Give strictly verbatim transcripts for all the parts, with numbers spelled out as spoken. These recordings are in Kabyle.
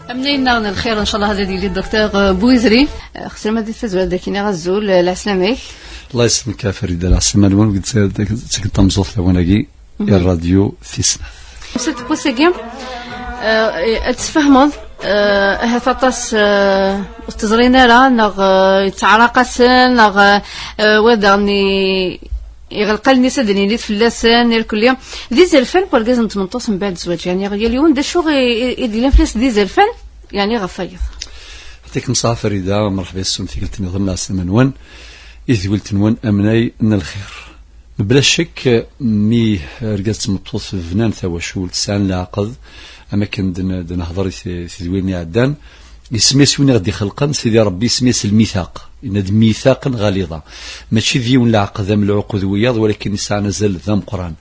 Amnay-nneɣ n lxir, ncallah, ad yili Docteur Bouizri. Xsem ad d-tazwar daki neɣ azul, lɛeslama-k. Allah yesselmek a Farida, lɛeslama-nwen, deg tsegged tamẓuft lawan-agi, i rradyu Tis Snat. Msat n wass-agi, eh, ad tfehmeḍ, eh, ahat aṭas, eh, ur t-ẓrin ara, neɣ, eh, yettɛeraq-asen, neɣ, eh, wa daɣen i- iɣelq allen-is ad d-nini fell-asen irkelli. D izerfan n wergaz n tmeṭṭut mbeɛd zzwaǧ, yeɛni yal yiwen d acu i, i, i d-yellan fell-as d izerfan, yeɛni ɣef wayeḍ. Yɛṭikem ṣṣeḥḥa Farida, merḥba yes-wen tikkelt nniḍen, lɛeslama-nwen, i tedwilt-nwen Amnay n lxir. Mebla ccek, mi argaz d tmeṭṭut bnan tawacult, sɛan leɛqed, am akken d-, d-nehḍer i t-, tidwilin iɛeddan, isem-is win i ɣ-d-ixelqen, Sidi Ṛebbi, isem-is lmithaq. Yenna-d mithaqen ɣaliḍa. Mačči d yiwen leɛqed am lɛuqud wiyaḍ, walakin yesɛan azal d ameqqran.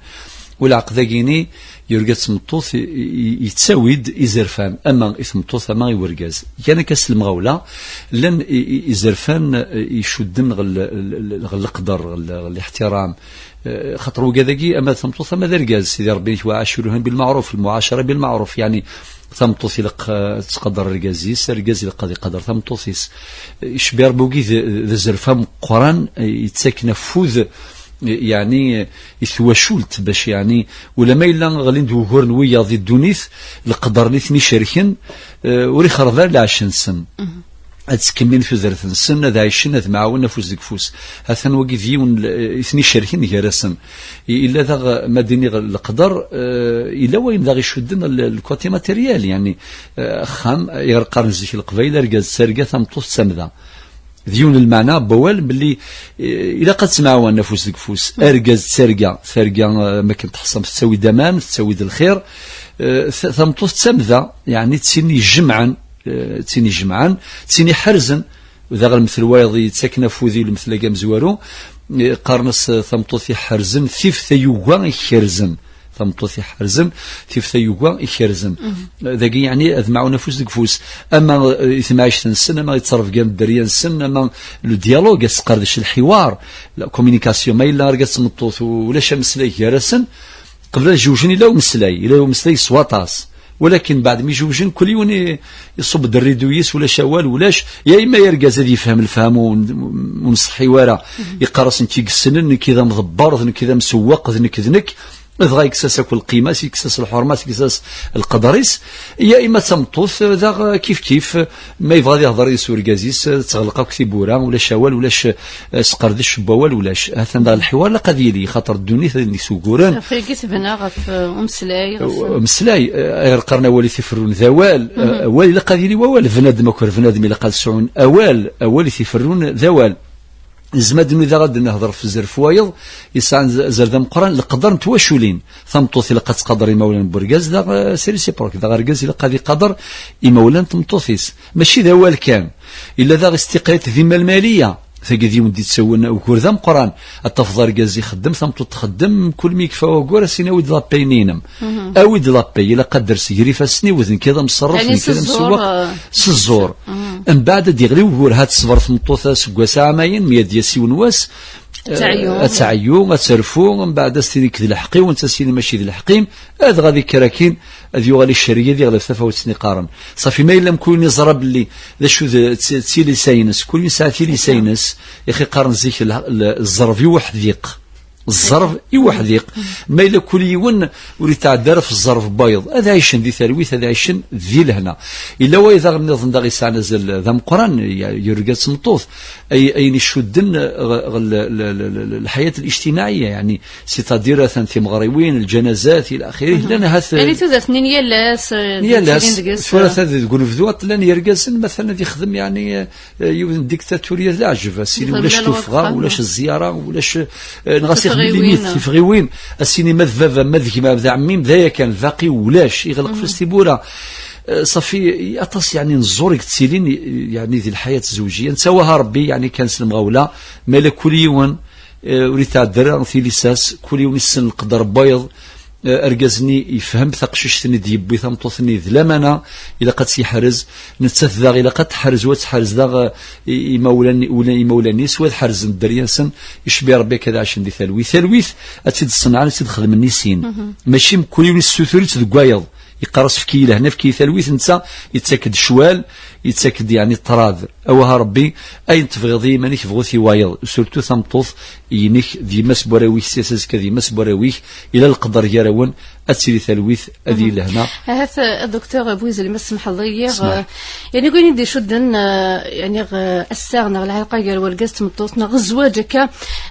U leɛqed-agi-ni, yurga d tmeṭṭut, i, i, yettawi-d izerfan, ama i tmeṭṭut, ama i urgaz. Gan akka s lemɣawla, llan i, i, izerfan, eh, icudden ɣer l-, l-, l-, ɣer leqder, ɣer l-, ɣer liḥtiram. Eh, xaṭer wigad-agi, ama d tameṭṭut, ama d argaz, Sidi Ṛebbi, wa ɛaciruhunna bil maɛruf, lmuɛacara bil maɛruf, yeɛni, tameṭṭut ilaq, eh, ad tettqadar argaz-is, argaz ilaq ad iqader tameṭṭut-is. Eh, icbi Ṛebbi wagi d, d azerf ameqqran, eh, yettaken afud, eh, yeɛni, eh, i twacult, bac, yeɛni, ulama yella ɣlin-d wuguren wiyaḍ di ddunit, leqder-nni ten-icerken, eh, ur ixerreb ara lɛecc-nsen. Ad ttkemmilen tudert-nsen, ad ɛicen, ad mɛawen afus deg ufus. Atan wagi d yiwen l-, i ten-icerken gar-asen. I-, illa daɣ, ma d-iniɣ leqder, eh, illa wayen daɣ icudden l-, le côté matériel, yeɛni, eh, axxam, iɣer qqaren zik Leqbayel, argaz d targa, tameṭṭut d tamda. D yiwen n lmeɛna n wawal belli, eh, ilaq ad ttmɛawanen afus deg ufus. Argaz d targa, targa, eh, ma akken teḥṣam tettawi-d aman, tettawi-d lxir, eh, ta-, tameṭṭut d tamda, yeɛni d tin ijemɛen, eh, d tin ijemɛen, d tin iḥerzen. Daɣ lemtel wayeḍ yettaken afud i lemtel-agi amezwaru, eh, qqaren-as, eh, tameṭṭut iḥerzen, tif tayuga ikerzen. Tameṭṭut iḥerzen, tif tayuga ikerzen. Dagi, yeɛni, ad mɛawen afus deg ufus. Ama, eh, i temɛict-nsen, ama i ttrebga n dderya-nsen, ama le dialogue, asqerdec, lḥiwar, la communication, ma yella argaz d tmeṭṭut, ulac ameslay gar-asen, qbel ad jewjen, yella umeslay, yella umeslay s waṭas. Walakin, baɛd mi jewjen, kul yiwen i-, iṣubb-d rridu-yis, ulac awal, ulac. Ya ima argaz ad yefhem lefham ur, ur nṣeḥḥi ara, iqqar-as, nekk i yessnen, nekk i d amḍebber, d nekk i d amsewweq, d nekk, d nekk. Dɣa yekkes-as akk lqima-s, yekkes-as lḥurma-s, yekkes-as lqedr-is. Ya ima d tameṭṭut, daɣ kif kif, ma yebɣa ad ihder yis urgaz-is, teɣleq akk tiwwura, ulac awal, ulac, eh, sqerdec n wawal, ulac. Atan daɣ lḥiwar ilaq ad yili, xaṭer ddunit ad yili s wuguren. Ɣef wagi tebna ɣef, eh, umeslay, ɣef umeslay, eh, ayɣer qqaren awal i t-iferrun d awal, eh, awal ilaq ad yili wawal, bnadem akk ar bnadem ilaq ad sɛun awal, awal i t-iferrun d awal. Nezmer ad d-nini daɣ ad d-nehder f zzerf wayeḍ, yesɛan z-, azal d ameqqran, leqder n twaculin. Tameṭṭut ilaq ad tqader imawlan n urgaz, daɣ, eh, c'est réciproque, daɣ argaz ilaq ad iqader imawlan n tmeṭṭut-is. Mačči d awal kan. Illa daɣ istiqayt d imal maliya. Tagi d yiwen d-yettawen ugur d ameqqran. Ad tafeḍ argaz ixeddem, tameṭṭut txeddem, kul mi yekfa wagur, as-in awi-d la paye-nni-inem. Awi-d la paye, ilaq ad d-ters gar ifassen-iw, d nekk i d amṣerref, d nekk i d amsewweq. S ẓẓur. Mbeɛd ad d-yeɣli ugur, ha teṣber tmeṭṭut aseggas ɛamayen, mi ad d-yas yiwen wass, ad teɛyu, ad terfu, ad terfu, mbeɛd ad s-tini nekk d lḥeqq-iw, netta s-yini mačči d lḥeqq-im, ad dɣa di kra akin, ad yuɣal icerreg, ad yeɣleb tafawet-nni qqaren. Ṣafi, ma yella mkul iẓra belli d acu d, d, d tilisa-ines, kul yesɛa tilisa-ines, ixi qqaren zik l-, l-, ẓẓerb i uḥdiq. Ẓẓerb i uḥdiq. Ma yella kul yiwen ur yetɛedda ara f ẓẓerb n wayeḍ, ad ɛicen di talwit, ad ɛicen di lehna. Yella wayeḍ daɣen nniḍen daɣ yesɛan azal d ameqqran, ya-, yurga d tmeṭṭut, ay-, ayen icudden ɣ-, ɣ-, l-, l-, l-, l-, lḥayat الاجتماعية, yeɛni, c'est-à-dire atan timeɣriwin, lǧanazat, ila axirih, llan ahat, yani tudert-nni n yal ass, eh, yal ass, deg-s, tura eh, atan deg unebdu, llan yergazen, matalan ad yexdem, yeɛni, eh, yiwet n diktaturya d aɛjeb, as-yini ulac tuffɣa, ulac zziyara, ulac, eh, neɣ as-ixdem limit, tifɣiwin, as-yini ma d baba, ma d gma, ma d ɛemmi-m, d aya kan, lbaqi ulac, iɣleq fell-as tiwwura. Eh, ṣafi, aṭas, yeɛni, n ẓẓur i yettilin, yeɛni, di lḥayat zzewǧiyya. Nettawa ha Rebbi, yeɛni, kan s lemɣawla, ma yella kul yiwen, eh, ur yetɛedda ara tilisa-s, kul yiwen issen leqder n wayeḍ, eh, argaz-nni yefhem taqcict-nni d-yewwi tameṭṭut-nni d lamana, ilaq ad tt-yeḥrez, nettat daɣ ilaq ad teḥrez, wa ad teḥrez daɣ, eh, i-, imawlan, ula imawlan-is, wa ad ḥerzen dderya-nsen, icbi Rebbi akka ad ɛacen di talwit. Talwit ad tt-id-ṣenɛen, ad tt-id-xedmen i sin. Mačči mkul yiwen issutur-itt deg wayeḍ, Qqar-as: "Efk-iyi lehna, efk-iyi talwit", netta yettak-d ccwal, yettak-d, yeɛni, ṭṭrad. Awah a Rebbi, ayen tebɣiḍ i yiman-ik, bɣu-t i wayeḍ. Surtout tameṭṭut-inek d yemma-s n warraw-ik, sya s azekka d yemma-s n warraw-ik, ila leqder gar-awen, ad tili talwit, ad yili lehna. Ahat, eh, Docteur Bouizri, ma tsemḥeḍ-iyi, eh, yani, win i d-icudden, eh, yani, eh, assaɣ neɣ lɛalaqa gar wergaz d tmeṭṭut neɣ zzwaǧ akka,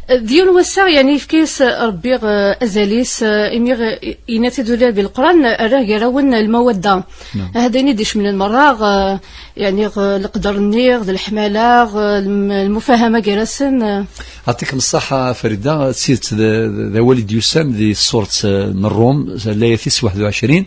eh, d yiwen wassaɣ, yani, yefka-yas, eh, Rebbi, eh, azal-is, eh, imi, eh, yenna-t-id ula di Leqran, eh, rriɣ gar-awen lmawadda. Ahat d ayen i d-icemlen merra, eh, yani, eh, leqder-nni, d leḥmala, eh, lm-, lmufahama gar-asen, eh. Yeɛṭikem ṣṣeḥḥa, Farida, d tidet, d, d, d awal i d-yusan di ṣṣuṛt, eh, n Ṛum, layat-is waḥed u ɛecrin,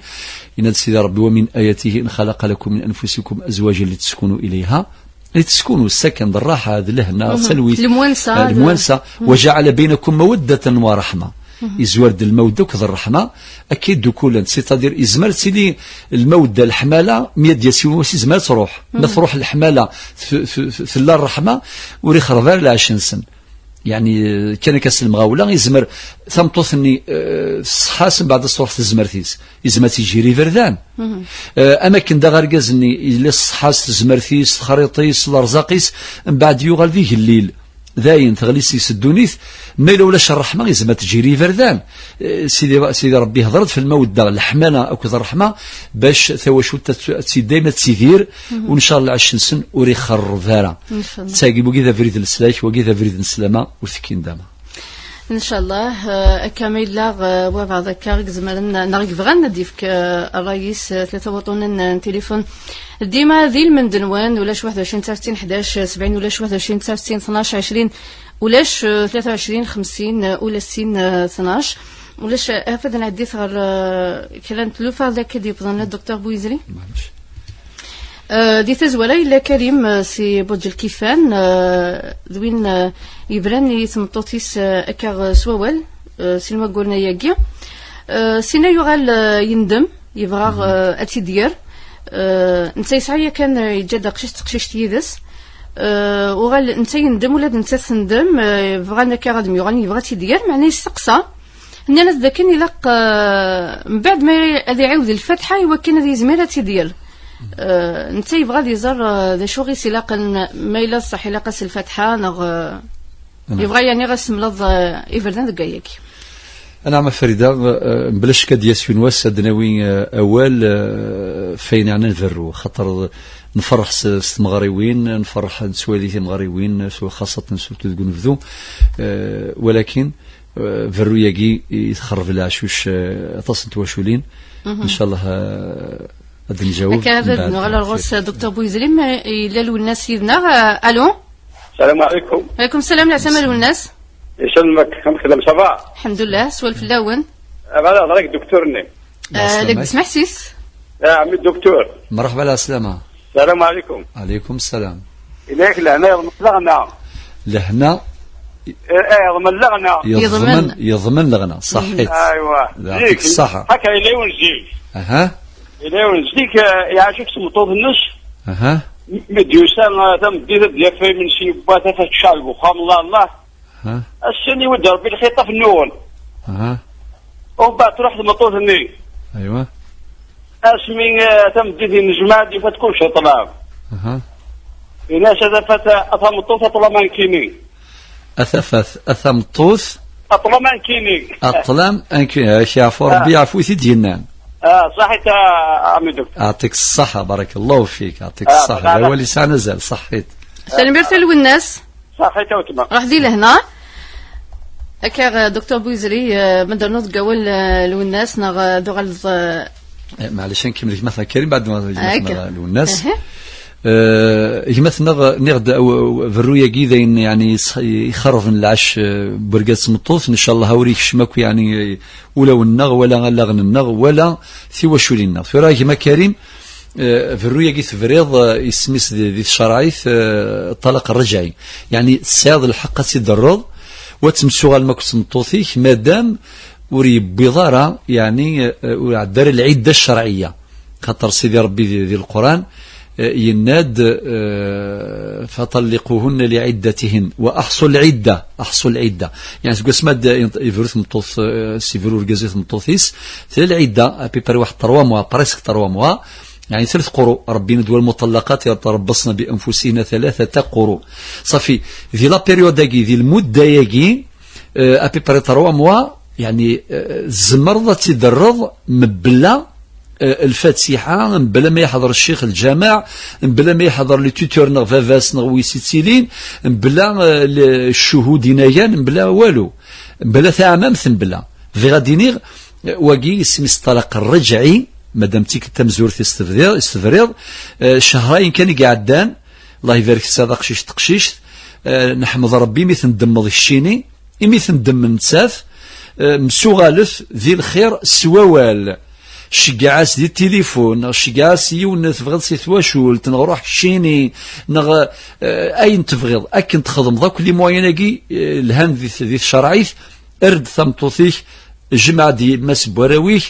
yenna-d Sidi Ṛebbi: "ومن آياته أن خلق لكم من أنفسكم أزواجا لتسكنوا إليها". Li teskunu, ssakan, d rraḥa, d lehna, talwit, lemwansa, eh, lemwansa. "وجعل بينكم مودة ورحمة". Izwar-d lmawda akked rreḥma, akka i ddukulen, c'est-à-dire, izmer ad tili lmawda, leḥmala, mi ad d-yas yiwen wass, izmer ad truḥ. Ma truḥ leḥmala, t-, t-, t-, tella rreḥma, ur ixerreb ara lɛecc-nsen. Yeɛni, eh, kan akka s lemɣawla, izmer tameṭṭut-nni, eh, tṣeḥḥa-s, mbeɛd ad truḥ tezmert-is. Izmer ad tt-iǧǧ gar iberdan. Eh, am akken daɣ argaz-nni, yella ṣṣeḥḥa-s, tezmert-is, texriṭ-is, lerẓaq-is, mbeɛd yuɣal d igellil. Dayen, teɣli seg-s ddunit. Ma yella ulac rreḥma, izmer ad tt-iǧǧ gar iberdan. Eh, Sidi, Sidi Ṛebbi ihder-d f lmawedda, leḥmala akked rreḥma, bac tawacult ad tt-, ad tt-, dayem ad tidir, u ncallah lɛecc-nsen ur ixerreb ara. Ncallah. Tagi, wagi d abrid n leslak, wagi d abrid n sslama, ur tekkin dama. Ncallah, eh, akka ma yella, eh, wabɛaḍ akka i izemren, neɣ i yebɣan ad d-yefk, eh, ṛṛay-is, eh, tlata waṭunen n tilifun. Dima di lmend-nwen, ulac waḥed u ɛecrin tesɛa u settin ḥdac sebɛin, ulac waḥed u ɛecrin tesɛa u settin tnac ɛecrin, ulac, eh, tlata u ɛecrin xemsin, eh, ula sin, eh, tnac. Ulac, eh, afad nɛeddi-t ɣer, eh, kra n tlufa d akka d-yewwḍen Docteur Bouizri. Maɛlic. Eh, di tazwara yella Karim, eh, si Buǧ Lkifan, eh, d win, eh, yebran i tmeṭṭut-is, eh, akka, eh, s wawal, eh, sin wagguren-agi. Eh, sina yuɣal, eh, yendem, yebɣa, eh, ad tt-id-yerr. Eh, netta yesɛa yakan, eh, yeǧǧa-d aqcic d teqcict yid-s. Eh, uɣal netta yendem, ula d nettat tendem, eh, bɣan akka ad myuɣalen, yebɣa ad tt-id-yerr, meɛna yesteqsa. Nnan-as dakken ilaq, eh, mbeɛd ma ad iɛiwed lfatḥa i wakken ad yezmir ad tt-id-yerr. Eh, netta yebɣa ad iẓer, eh, d acu i s-ilaqen, ma yella d ṣṣeḥ ilaq-as lfatḥa neɣ, eh, yebɣa yani ad semleḍ, eh, iberdan deg wayagi. Anɛam a Farida, eh, mebla ccek ad d-yas yiwen wass ad d-nawi, eh, awal, eh, f ayen yeɛnan berru, xaṭer nferreḥ s, s tmeɣriwin, nferreḥ nettwali timeɣriwin, s-, xaṣaten surtout deg unebdu, eh, walakin, eh, berru-yagi i txerreb leɛcuc, eh, aṭas n twaculin. Ncallah, eh, ad d-nǧaweb. Akka ad nuɣal ar ɣur-s Docteur Bouizri, ma yella Lwennas yid-neɣ. Eh, allô? Salam alaikum. Alaikum salam, leɛsama Lwennas. Isem-, amek tellam, ça va? Lḥemdullah, swal fell-awen. Bɣiɣ ad hedreɣ akked dduktur-nni. Eh, la semaine. Deg tesmeḥsit. Ya ɛemmi dduktur. Merḥba, la slama. Salam alaikum. Alaikum salam. Ilak lehna yeḍmen leɣna. Lehna. Eh, eh, yeḍmen leɣna. Yeḍmen, yeḍmen. Yeḍmen leɣna, ṣaḥit. Aywa. Yeɛṭik ṣṣaḥa. Akka yella yiwen zik. Aha. Yella yiwen zik, eh, iɛac-ik tmeṭṭut-nnes. Aha. Mi d-yusa, eh, tameddit ad d-yaf imensi, yewwa tafat tecɛel deg uxxam, Allah, Allah. Aha. Ass-nni iwedd Rebbi lxiṭaf nnuɣen. Aha. Umbeɛd truḥ tmeṭṭut-nni. Aywa. Asmi, eh, tameddit yennejmaɛ-d, yufa-d kullec ṭṭlam. Aha. Ini-as a tafat, a tameṭṭut, a ṭṭlam ankini. A tafat, a tameṭṭut. A ṭṭlam ankini. A ṭṭlam ankini. Ak yeɛfu Rebbi, yeɛfu-t-id yennan. Ah, ṣaḥit a, a ɛemmi dduktur. Yeɛṭik ṣṣaḥa, barakallahu fik, yeɛṭik ṣṣaḥa. D awal yesɛan azal, ṣaḥit. Tanemmirt a Lwennas. Ṣaḥit a weltma. Ruḥ di lehna. Akka, eh, Docteur Bouizri, eh, ma d-ternuḍ deg wawal, eh, Lwennas, neɣ, eh, ad tuɣaleḍ, eh, Eh, maɛlic, ad nkemmel gma-tneɣ Karim, baɛd ma gma-tneɣ Lwennas. Eh, gma-tneɣ, nniɣ-d, eh, berru-yagi d ayen, yeɛni, yesx-, ixerrben lɛecc, eh, n wergaz d tmeṭṭut, ncallah ur yekcim akk, yeɛni, eh, ulawen-nneɣ, wala allaɣen-nneɣ, wala tiwaculin-nneɣ. Tura, gma Karim, Eh, berru-yagi tebriḍ, eh, isem-is di, di tcerɛit, eh, ṭṭalaq rrejɛi. Yeɛni tesɛiḍ lḥeqq ad tt-id-terreḍ, u ad temsuɣalem akked tmeṭṭut-ik, madam ur yewwiḍ ara, yeɛni, eh, ur iɛedda ara lɛidda ccerɛiyya. Xaṭer Sidi Ṛebbi di, di Leqran, Eh, yenna-d, eh, "Fatalliquhunna li'iddatihin wa ahsul idda, ahsul idda." Yeɛni seg wasmi ad yebru tmeṭṭut, eh, s yebru urgaz i tmeṭṭut-is, tella lɛidda, à peu près waḥed trois mois, presque trois mois. Yeɛni tlata quru, Rebbi yenna-d, "Wal muṭallaqat yatarabbasna bi anfusihinna thalathata quru." Safi, di la période-agi, di lmudda-agi, eh, à peu près trois mois, yeɛni, eh, tzemreḍ ad tt-id-terreḍ mebla eh, Lfatiḥa, mebla ma yeḥḍer ccix lǧameɛ, mebla ma yeḥḍer le tuteur neɣ baba-s neɣ wis ittilin, mebla, eh, le-, ccuhud inagan, mebla walu, mebla taɛmamt, mebla. Bɣiɣ ad d-iniɣ, eh, wagi isem-is ṭṭalaq rreǧɛi, madam d tikkelt tamezwarut i s-tebdiḍ, i s-tebriḍ, eh, cehrayen kan i iɛeddan, Allah ibarek, tesɛiḍ aqcic teqcict, eh, neḥmed Rebbi mi tendemmeḍ keččini, imi tendem nettat, eh, msuɣalet di lxir s wawal. Ceggeɛ-as di tilifun, neɣ ceggeɛ-as yiwen tebɣiḍ si twacult, neɣ ruḥ keččini, neɣ, eh, ayen tebɣiḍ. Akken txedmeḍ akk les moyens-agi, eh, lhan di t-, di tcerɛit, err-d tameṭṭut-ik, jmeɛ-d yemma-s n warraw-ik,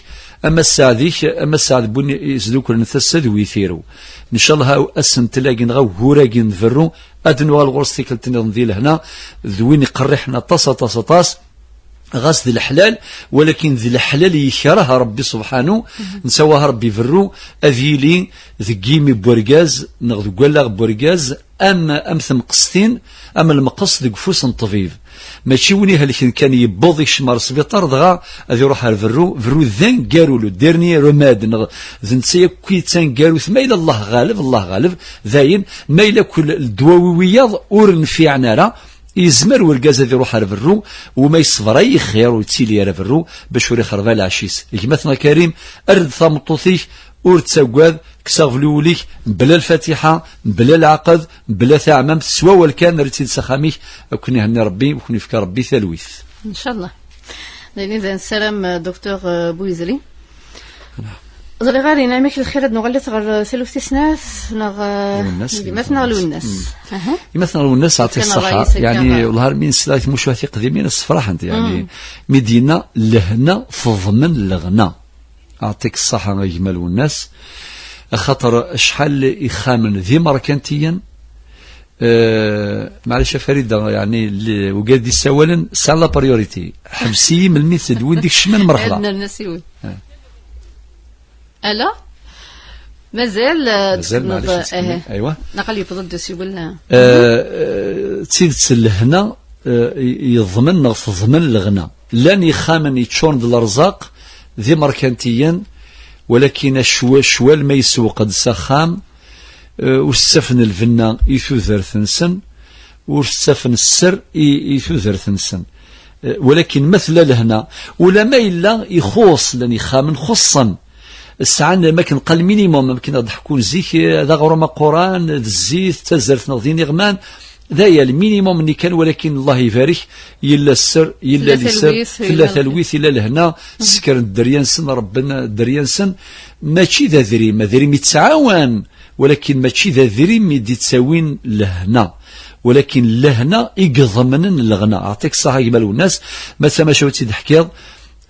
ama sseɛd-ik, ama sseɛd n win isduklen tasa d wi tirew. Ncallah asentel-agi neɣ aggur-agi n berru, ad nuɣal ɣur-s tikkelt nniḍen di lehna, d win iqerriḥen aṭas, aṭas, aṭas, ɣas d leḥlal, walakin d leḥlal yekreh Rebbi subḥanu, netta wah Rebbi berru, ad yili deg yimi n wergaz, neɣ deg wallaɣ n wergaz, am, am temqestin, am lmeqes deg ufus n ṭṭbib. Mačči win ihelken kan yewweḍ ikcem ar sbiṭar, dɣa ad iruḥ ar berru, berru d aneggaru, le dernier remède, neɣ d netta yakk i d taneggarut, ma yella Allah ɣaleb, Allah ɣaleb, dayen, ma yella kul ddwawi wiyaḍ ur nfiɛen ara, yezmer urgaz ad iruḥ ar berru, u ma yesber ay ixir ur yettili ara berru, bac ur ixreb ara lɛecc-is. Gma-tneɣ Karim, err-d tameṭṭut-ik, ur ttaggad, kkes aɣbel i wul-ik, mebla lfatiḥa, mebla lɛaqed, mebla taɛmamt, s wawal kan, err-itt-id s axxam-ik, ad ken-ihenni Rebbi, u ken-ifk Rebbi talwit. Ncallah. D ayen i d nessaram, eh, Docteur, eh, Bouizri. Ẓriɣ ar yenɛem-ik lxir ad nuɣalet ɣer, eh, taluft tis snat, neɣ, eh, Lwennas, gma-tneɣ Lwennas. Lwennas. Mm. Aha. Gma-tneɣ Lwennas, ɛṭi ṣṣaḥa. Yeɛni, wellah, ar mi nesla i tmucuha tiqdimin, ssefraḥent, yeɛni, mi d-yenna, lehna teḍmen leɣna. Ɛṭik ṣṣaḥa a gma Lwennas, axaṭer acḥal ixxamen d imerkantiyen, eh, maɛlic a Farida, yeɛni, li-, wigad d-issawalen, sɛan la priorité. Ḥbes-iyi melmi d win d-ikecmen, merḥba. Ad nerna s yiwen. Eh. Alo? Mazal, eh, mazal, maɛlic, eh, aywa. Naqal yewweḍ-d usiwel, eh. Eh, eh, d tidet lehna, eh, y-, yeḍmen neɣ teḍmen leɣna. Llan yixxamen yeččuren d lerẓaq, d imerkantiyen, walakin acwa-, cwal ma yessewqed s axxam, eh, ur s-ttafen lbenna i tudert-nsen, ur s-ttafen sser i, i tudert-nsen. Eh, walakin ma tella lehna, ulama yella ixuṣ, llan yixxamen xuṣṣen, sɛan, ma akken qal minimum, am akken ad ḥkun zik, eh, d aɣrum aquran, d zzit, d tazart neɣ d iniɣman, d aya, lminimum-nni kan, walakin Allah ibarek, yella sser, yella liser, tella talwit, yella lehna, ssekren dderya-nsen, rebben dderya-nsen. Mačči d adrim, adrim yettɛawan, walakin mačči d adrim i d-ittawin lehna, walakin lehna i iḍemnen leɣna. Ɛṭik ṣṣaḥa a gma Lwennas, ma d tamacahut i d-teḥkiḍ,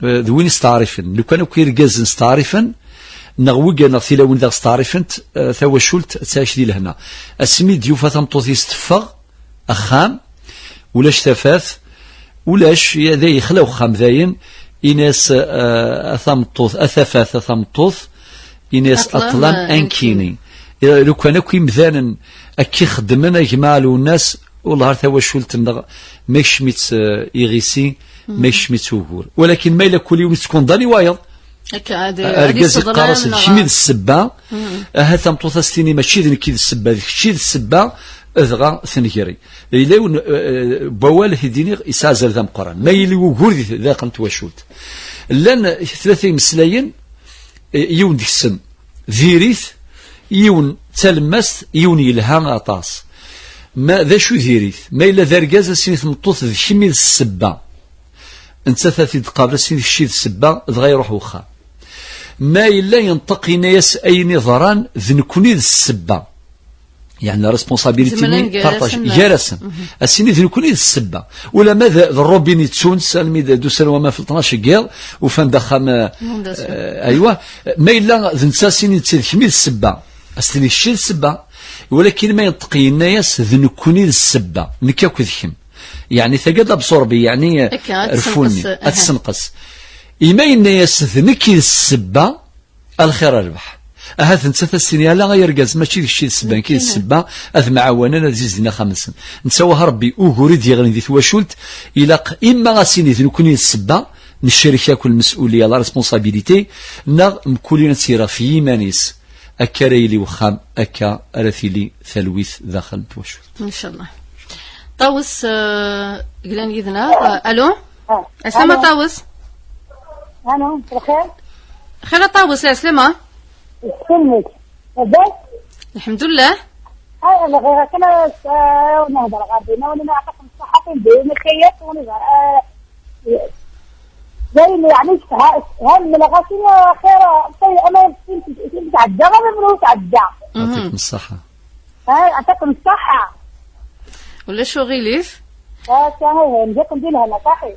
eh, d win isteɛrifen. Lukan akk irgazen steɛrifen, neɣ wigad neɣ tilawin daɣ steɛrifent, eh, tawacult ad tɛic di lehna. Asmi d-yufa tameṭṭut-is teffeɣ axxam, ulac tafat, ulac, ya-, da yexla uxxam dayen, ini-as, eh, a tameṭṭut, a tafat, a tameṭṭut, ini-as, "Aṭlam, aṭlam ankini." Ankini. Eh, lukan akk imdanen akka ixeddmen a gma Lwennas, wellah ar tawacult-nneɣ ma yekcem-itt, eh, iɣisi, ma yekcem-itt ugur. Walakin ma yella kul yiwen yettkunḍan i wayeḍ. Akka, ad, ad argaz iseḍlam yeqqar-as, "D kemm i d ssebba." Ahat tameṭṭut ad s-tini, "Mačči d nekk i d ssebba, d kečč i d ssebba." Dɣa tengeri. Yella yiwen, eh, eh, n wawal i d-iniɣ, yesɛa azal d ameqqran. Ma yili wugur di daxel n twacult. Llan tlata imeslayen, eh, yiwen deg-sen diri-t, yiwen d talemmast, yiwen yelha aṭas. Ma d acu diri-t? Ma yella d argaz, ad s-tini tmeṭṭut, "D kemm i d ssebba." Nettat ad t-id-tqabel, ad s-tini, "Kečč i d ssebba", dɣa iruḥ wexxam. Ma yella yenṭeq, yenna-yas, "Ayen iḍran, d nekkni i d ssebba." Yeɛni la responsabilité-nni partage gar-asen. Ad s-tini, "D nekkni i d ssebba." Ulamma d, d Robin yettun, s almi d, d-usan waman f tnac n yiḍ, ufan-d axxam, eh, aywa. Ma yella d netta, ad s-tini, "D kemm i d ssebba." As-tini kečč i d ssebba. Walakin ma yenṭeq yenna-yas d nekkni d ssebba, nekk akked kemm. Yeɛni tagad absorbi, yeɛni rfuni, ad tessenqes. Ima yenna-yas d nekk i d ssebba, a lxir a rrbeḥ. Ahat nettat ad s-tini ala ay argaz, mačči d kečč i d ssebba, nekk i d ssebba, ad mɛawanen ad zizden axxam-nsen. Netta wah Rebbi ugur i d-yeɣlin di twacult, ilaq imma ad s-ini d nekkni i d ssebba, necrek akk lmes'uliya, la responsabilité, neɣ mkul ad tt-yerr ɣef yiman-is. Akka ara yili wexxam, akka ara tili talwit daxel n twacult. Incallah. Ṭawes, eh, glan yid-neɣ. Eh, alo? Ɛeslama Ṭawes. Alo, lxir? Xir a Ṭawes, ɛeslama. Isem-ik? Lḥemdullah. Ay, lxir, akken ara s-, eh, nehder ɣer din, wani ma yɛṭikum ṣṣeḥḥa, tin din, kayat, wani, eh, Dayen, yeɛni, tefha-, tefhem, mleɣ-as, ini, axir, ṭi-, ama tin, tin tɛedda, ama mru tɛedda. Yɛṭikum ṣṣeḥḥa. Ha, yɛṭikum ṣṣeḥḥa. Ulac uɣilif. Ha, akka, ihi, njikum di lehna, saḥi.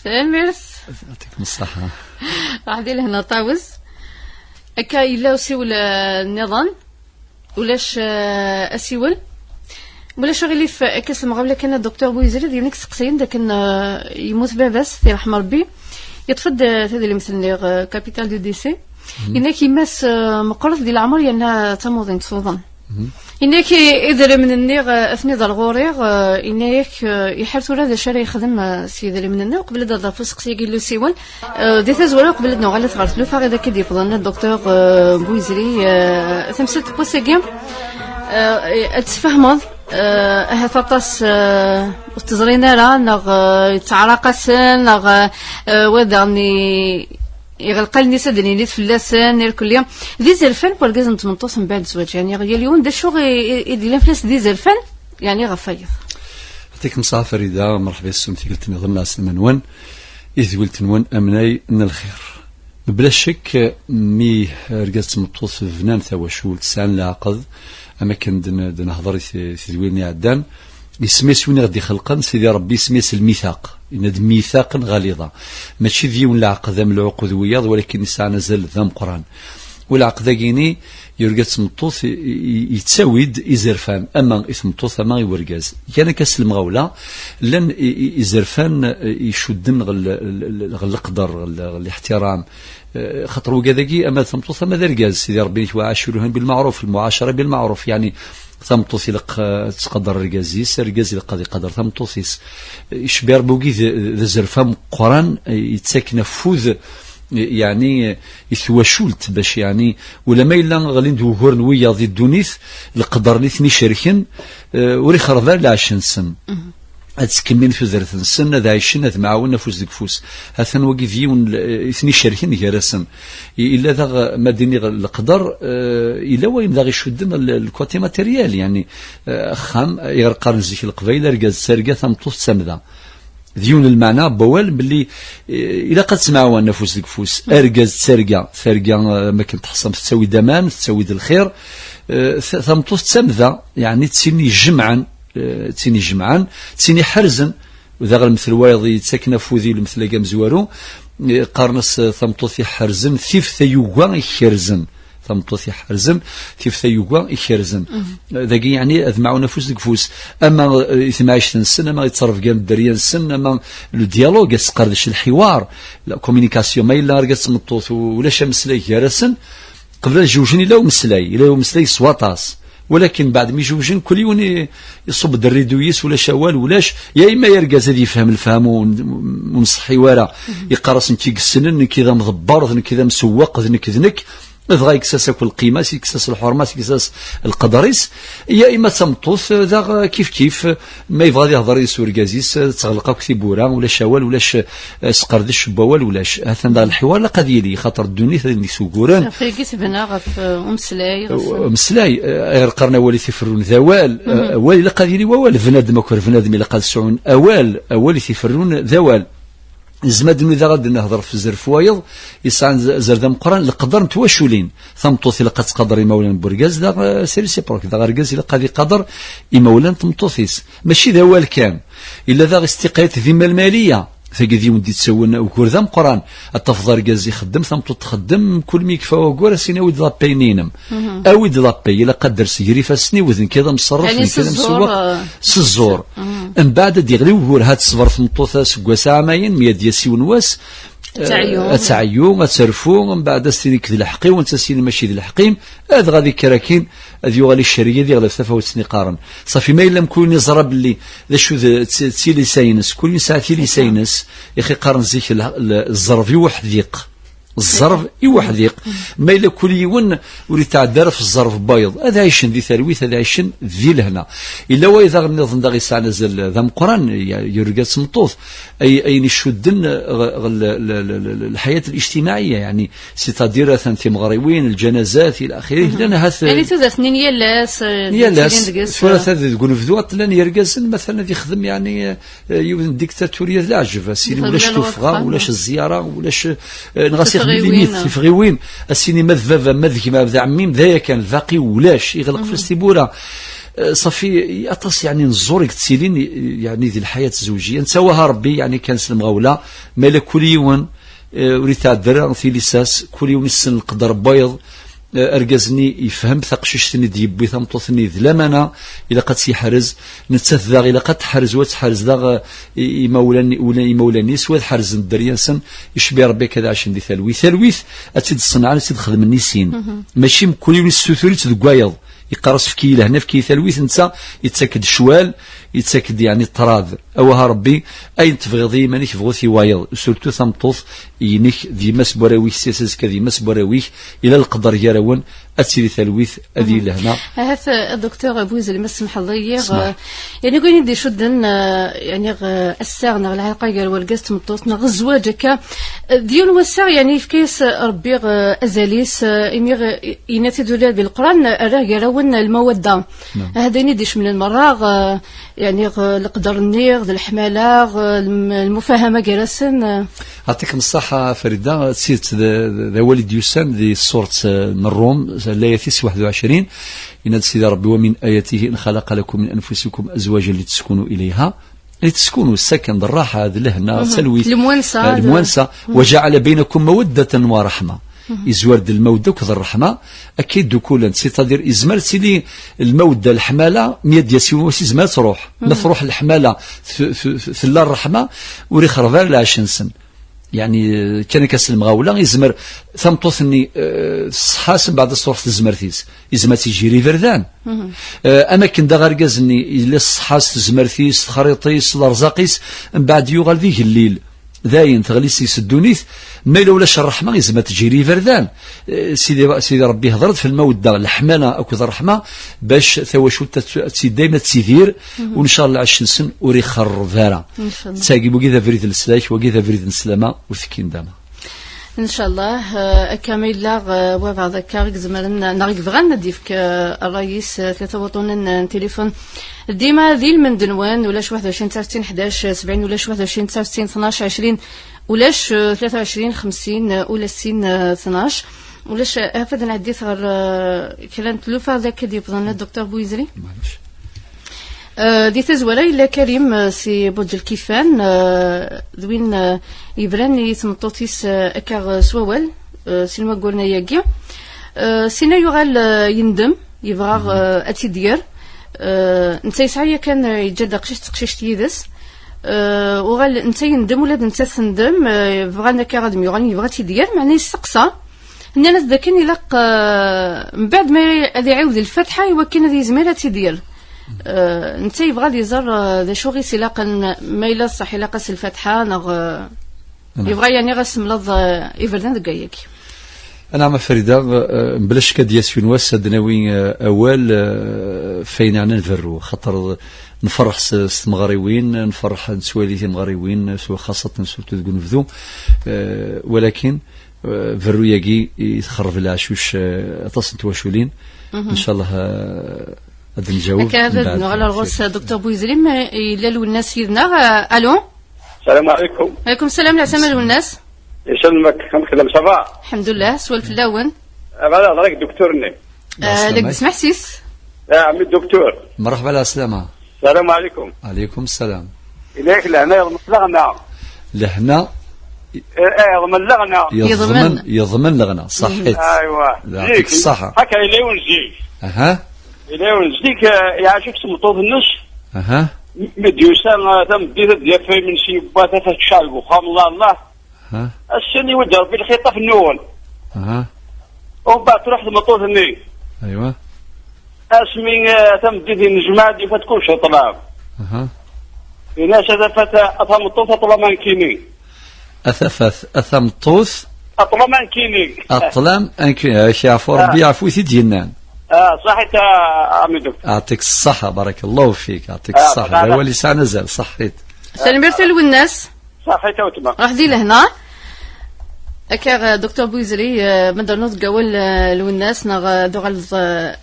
Tanemmirt. Yɛṭikum ṣṣeḥḥa. Raḥ di lehna, Ṭawes. Akka, yella usiwel, eh, nniḍen. Ulac, eh, asiwel. Ulac aɣilif, akka s lemɣawla kan, a Docteur Buyizri, d yiwen i yesteqsayen d akken, eh, yemmut baba-s, ad t-yerḥem Rebbi. Yeṭṭef-d, eh, tadlimt-nni, eh, Capital du décès. Yenna-k yemma-s, eh, meqqret di leɛmer yerna d tamuḍint tuḍen. Yenna-k i-, idrimen-nni, eh, atni d ɣur-i, eh, yenna-yak, eh, iḥar tura d acu ara yexdem, eh, s yidrimen-nni, uqbel ad d-aḍaf useqsi-agi n usiwel. Eh, di tazwara, uqbel ad nuɣalet ɣer tlufa i d akka d-yewwḍen, Docteur, eh, Buyizri, eh, tamsalt n wass-agi, eh, ad tesfehmeḍ, eh, ahat aṭas, eh, ur t-ẓrin ara, neɣ, eh, yettɛeraq-asen, neɣ, eh, eh, wa daɣen i-, iɣelq allen-is ad d-nini fell-asen, irkelli. D izerfan n wergaz n tmeṭṭut mbeɛd zzwaǧ, yeɛni yal yiwen d acu i, i, i d-yellan fell-as d izerfan, yeɛni ɣef wayeḍ. Yɛṭikum ṣṣeḥḥa Farida, merḥba yes-wen tikkelt nniḍen, ɛeslama-nwen. Idwilt-nwen amnay n lxir. Mebla ccek, mi argaz d tmeṭṭut bnan tawacult, sɛan leɛqed, am akken d-, d-nehḍer i t-, tidwilin iɛeddan, isem-is win i ɣ-d-ixelqen, Sidi Ṛebbi, isem-is lmithaq. Yenna-d mithaqen ɣaliḍa. Mačči d yiwen leɛqed am lɛuqud wiyaḍ, walakin isɛan azal d ameqqran. U leɛqed-agi-ni, yurga d tmeṭṭut, i, i, yettawi-d izerfan, ama i tmeṭṭut, ama i urgaz. Kan akka s lemɣawla, llan i, i, izerfan, eh, icudden ɣer l-, l-, l-, ɣer leqder, ɣer l-, ɣer liḥtiram. Eh, xaṭer wigad-agi, ama d tameṭṭut, ama d argaz, Sidi Ṛebbi-nek, وعاشروهن بالمعروف, lmuɛacara bilmeɛruf, yeɛni, tameṭṭut ilaq, eh, ad tqader argaz-is, argaz ilaq ad iqader tameṭṭut-is. Eh, icebbi Ṛebbi wigi d, d azerf ameqqran, eh, yettaken afud, eh, yeɛni, eh, i twacult, bac, yeɛni, ulama yella ɣlin-d wuguren wiyaḍ di ddunit, leqder-nni ten-icerken, eh, ur ixerreb ara lɛecc-nsen. Ad ttkemmilen tudert-nsen, ad ɛicen, ad mɛawen afus deg ufus. Atan wagi d yiwen l-, i ten-icerken gar-asen. I-, illa daɣ, ma d-iniɣ leqder, eh, illa wayen daɣ icudden l-, le côté matériel, yeɛni, eh, axxam, ayɣer qqaren zik Leqbayel, argaz d targa, tameṭṭut d tamda. D yiwen n lmeɛna n wawal belli, eh, ilaq ad ttemɛawanen afus deg ufus. Argaz d targa, targa, eh, ma akken teḥṣam tettawi-d aman, tettawi-d lxir, eh, ta-, tameṭṭut d tamda, yeɛni d tin ijemɛen, eh, d tin ijemɛen, d tin iḥerzen. U daɣ lemtel wayeḍ yettaken afud i lemtel-agi amezwaru, eh, qqaren-as, eh, tameṭṭut iḥerzen, tif tayuga ikerzen. Tameṭṭut iḥerzen, tif tayuga ikerzen. Dagi yeɛni ad mɛawen afus deg ufus. Ama, eh, i temɛict-nsen, ama i ttrebga n dderya-nsen, ama le dialogue, ad sqerdec lḥiwar, la communication, ma yella argaz d tmeṭṭut u-, ulac ameslay gar-asen, qbel ad jewjen, yella umeslay, yella umeslay s waṭas. Walakin baɛd mi jewjen, kul yiwen i-, iṣubb-d rridu-yis, ulac awal, ulac. Ya ima argaz ad yefhem lefham ur, ur nṣeḥḥi wara, iqqar-as nekk i yessnen, nekk i d amḍebber, d nekk i d amsewweq, d nekk, d nekk. Dɣa yekkes-as akk lqima-s, yekkes-as lḥurma-s, yekkes-as lqedr-is. Ya ima d tameṭṭut, daɣ kif kif, ma yebɣa ad ihḍer yis urgaz-is, teɣleq akk tiwwura, ulac awal, ulac, eh, sqerdec n wawal, ulac. Atan daɣ lḥiwar ilaq ad yili, xaṭer ddunit ad nnig s uguren. Ɣef wigi tebna ɣef, eh, umeslay, ɣef umeslay, eh, ayɣer qqaren awal i t-iferrun d awal, eh, awal ilaq ad yili wawal, bnadem akk bnadem ilaq ad sɛun awal, awal i t-iferrun d awal. Nezmer ad nnudaɣ ad nehḍer ɣef zerf wayeḍ, yesɛan z-, azal d ameqqran, leqder n twaculin. Tameṭṭut ilaq ad tqader imawlan n urgaz, daɣ, eh, c'est réciproque, daɣ argaz ilaq ad iqader imawlan n tmeṭṭut-is. Mačči d awal kan. Illa daɣ istiqayet d imal maliya. Tagi d yiwen d-yettawin ugur d ameqqran. Ad tafeḍ argaz ixeddem, tameṭṭut txeddem, kul mi yekfa wagur, as-ini awi-d lapay-nni-inem. Awi-d lapay, ilaq ad d-ters gar ifassen-iw, d nekk i d amṣerref, d nekk i d amsewweq. S ẓẓur. Mbeɛd ad d-yeɣli ugur, ha teṣber tmeṭṭut aseggas aɛmayen, mi ad d-yas yiwen wass, ad teɛyu, ad terfu, mbeɛd ad s-tini nekk d lḥeqq-iw, netta s-yini mačči d lḥeqq-im, adɣa di kra akin, ad yuɣal icerrig ad iɣleb tafawet-nni qqaren. Ṣafi, ma yella mkul neẓra belli d acu d, d, d tilisa-ines, kul yesɛa tilisa-ines, ixi qqaren zik l-, l-, ẓẓerb i uḥdiq. Ẓẓerb i uḥdiq. Ma yella kul yiwen ur yetɛedda ara f ẓẓerb n wayeḍ, ad ɛicen di talwit, ad ɛicen di lehna. Yella wayeḍ daɣen nniḍen daɣ yesɛan azal d ameqqran, y-, yurga d tmeṭṭut, ay-, ayen icudden ɣ-, ɣ-, l-, l-, l-, l-, lḥayat الاجتماعية, yeɛni, c'est-à-dire atan timeɣriwin, lǧanazat, ila axirih, llan ahat, yani tudert-nni n yal ass, eh, yal ass, deg-s, tura eh, ta deg unebdu, ad llan yergazen, matalan, ad yexdem, yani, eh, yiwet n diktaturya d leɛǧeb, as-yini ulac tuffɣa, ulac zziyara, ulac, eh, neɣ as-ixdem limit, tifɣiwin, as-yini ma d baba, ma d gma, ma d ɛemmi-m, d aya kan, baqi ulac, iɣleq fell-as tiwwura. Eh, ṣafi, aṭas, yani, n ẓẓur i yettilin, yani, di lḥayat zzewǧiyya. Nettawa Rebbi, yani, kan s lemɣawla, ma yella kul yiwen, eh, ur yetɛedda ara tilisa-s, kul yiwen issen leqder n wayeḍ, eh, argaz-nni yefhem taqcict-nni d-yewwi tameṭṭut-nni d lamana, ilaq ad tt-yeḥrez, nettat daɣ ilaq ad teḥrez, u ad teḥrez daɣ, eh, i-, imawlan-, ula-, imawlan-is, u ad ḥerzen dderya-nsen, icbi Rebbi akka ad ɛacen di talwit. Talwit ad tt-id-ṣenɛen, ad tt-id-xedmen i sin. Mačči mkul yiwen issutur-itt deg wayeḍ. Yeqqar-as, "Efk-iyi lehna, efk-iyi talwit", netta yettak-d ccwal, yettak-d, yeɛni, ṭṭrad. Awah a Rebbi, ayen tebɣiḍ i yiman-ik, bɣu-t i wayeḍ. Surtout tameṭṭut-inek d yemma-s n warraw-ik, sya s azekka d yemma-s n warraw-ik, ila leqder gar-awen, ad tili talwit, ad yili lehna. Ahat, eh, Docteur Bouizri, ma tsemḥeḍ-iyi, eh, yani, ayen i d-icudden, eh, yani, eh, assaɣ neɣ lɛalaqa gar wergaz d tmeṭṭut neɣ zzwaǧ akka, eh, d yiwen wassaɣ, yani, yefka-yas, eh, Rebbi, eh, azal-is, eh, imi, eh, yenna-t-id ula di Leqran, eh, rriɣ gar-awen lmawadda. Ahat d ayen i d-icemlen merra, eh, yani, eh, leqder-nni, d leḥmala, eh, lm-, lmufahama gar-asen, eh. Yeɛṭikem ṣṣaḥa, Farida, d tidet, d, d, d awal i d-yusan di ṣṣuṛt, eh, n Ṛṛum, layat-is waḥed u ɛecrin, yenna-d Sidi Ṛebbi: "ومن آياته أن خلق لكم من أنفسكم أزواجا لتسكنوا إليها." Li teskunu, ssaken, d rraḥa, d lehna, d talwit. Lemwansa, eh, d lemwansa. "وجعل بينكم مودة ورحمة." Izwar-d lmawedda akked rreḥma, akka i ddukulent. C'est-à-dire, izmer ad tili lmawedda, leḥmala, mi ad d-yas yiwen wass, izmer ad truḥ. Ma truḥ leḥmala, t-, t-, t-, tella rreḥma, ur ixreb ara lɛac-nsen. Yeɛni, eh, kan akka s lemɣawla, izmer tameṭṭut-nni, eh, tṣeḥḥa-s, mbeɛd ad s-truḥ tezmert-is. Izmer ad tt-iǧǧ ger iberdan. Eh, am akken daɣ argaz-nni, yella ṣṣeḥḥa-s, tezmert-is, texriṭ-is, lerẓaq-is, mbeɛd yuɣal d igellil. Dayen, teɣli seg-s ddunit. Ma yella ulac rreḥma, izmer ad tt-iǧǧ ger iberdan. Eh, Sidi, Sidi Ṛebbi ihder-d f lmawadda, leḥmala akked rreḥma, bac tawacult ad tt-, ad tt-, dayem ad tidir, u ncallah lɛecc-nsen ur ixerreb ara. Ncallah. Tagi, wagi d abrid n leslak, wagi d abrid n sslama, ur tekkin dama. Ncallah, eh, akka ma yella, eh, wa beɛd akka i izemren, neɣ i yebɣan ad d-yefk, eh, ṛṛay-is, eh, tlata wuṭunen, eh, n tilifun. Dima di lmend-nwen, ulac waḥed u ɛecrin tesɛa u settin ḥdac sebɛin, ulac waḥed u ɛecrin tesɛa u settin tnac ɛecrin, ulac, eh, tlata u ɛecrin xemsin, eh, ula sin, eh, tnac. Ulac, eh, afad nɛeddi ɣer, eh, kra n tlufa d akka d-yewwḍen Docteur Bouizri. Maɛlic. Eh, di tazwara yella Karim, eh, si Buǧ Lkifan, eh, d win, eh, yebran i tmeṭṭut-is, eh, akka, eh, s wawal, eh, sin wagguren-agi. Eh, sina yuɣal, eh, yendem, yebɣa, eh, ad tt-id-yerr. Eh, netta yesɛa yakan, eh, yeǧǧa-d aqcic d teqcict yid-s. Eh, uɣal netta yendem, ula d nettat tendem, eh, bɣan akka ad myuɣalen, yebɣa ad tt-id-yerr, meɛna yesteqsa. Nnan-as dakken ilaq, eh, mbeɛd ma ad iɛiwed lfatiḥa i wakken ad yezmir ad tt-id-yerr. Eh, netta yebɣa ad iẓer, eh, d acu i s-ilaqen, ma yella ṣṣeḥ ilaq-as lfatiḥa neɣ, eh, yebɣa yani ad semleḍ, eh, iberdan deg wayagi. Anɛam a Farida, eh, mebla ccek ad d-yas yiwen wass ad d-nawi, eh, awal, eh, f ayen ɛnan berru, xaṭer nferreḥ s, s tmeɣriwin, nferreḥ nettwali timeɣriwin, s, xaṣaten surtout deg unebdu, eh, walakin, eh, berru-yagi i txerreb leɛcuc, eh, aṭas n twaculin. Ncallah, eh, ad nǧaweb. Akka ad nuɣal ar ɣur-s Docteur Bouizri, ma yella Lwennas yid-neɣ. Eh, allô? Salam aleykum. Aleykum salam, leɛsama Lwennas. Isalmek, amek tellam, ça va? Lḥemdullah, swal fell-awen. Eh, bala, ɣer-ak dduktur-nni. Eh, la ssmaḥ. Ɛemmi dduktur. Merḥba, lɛeslama. Salam aleykum. Aleykum salam. Ilak leɛnaya d leslaɣna. Lehna. Eh, eh, yeḍmen leɣna. Yeḍmen, yeḍmen. Yeḍmen leɣna, ṣaḥḥit. Aywa. Yeɛṭik ṣṣaḥa. Akka yella yiwen zik. Aha. Yella yiwen zik, eh, iɛac-ik s tmeṭṭut-nnes. Aha. Mi d-yusa, eh, tameddit ad d-yaf imensi, yewwa tafat tecɛel deg uxxam, Allah, Allah. Aha. Ass-nni iwedd Rebbi lxiṭaf nnuɣen. Aha. Umbeɛd truḥ tmeṭṭut-nni. Aywa. Asmi, eh, tameddit yennejmaɛ-d, yufa-d kullec ṭṭlam. Aha. Yenna-as a tafat, a tameṭṭut, a ṭṭlam ankini. A tafat, a tameṭṭut. A ṭṭlam ankini. A ṭṭlam ankini. Ak yeɛfu Rebbi, yeɛfu-t-id yennan. Ah, ṣaḥit a, a Amiduk. Yeɛṭik ṣṣaḥa, barakallahu fik, yeɛṭik ṣṣaḥa. D awal yesɛan azal, ṣaḥḥit. Tanemmirt a Lwennas. Ṣaḥḥit a weltma. Ruḥ di lehna. Akka, eh, Docteur Bouizri, eh, ma d-ternuḍ deg wawal, eh, Lwennas, neɣ, eh, ad uɣaleḍ, eh,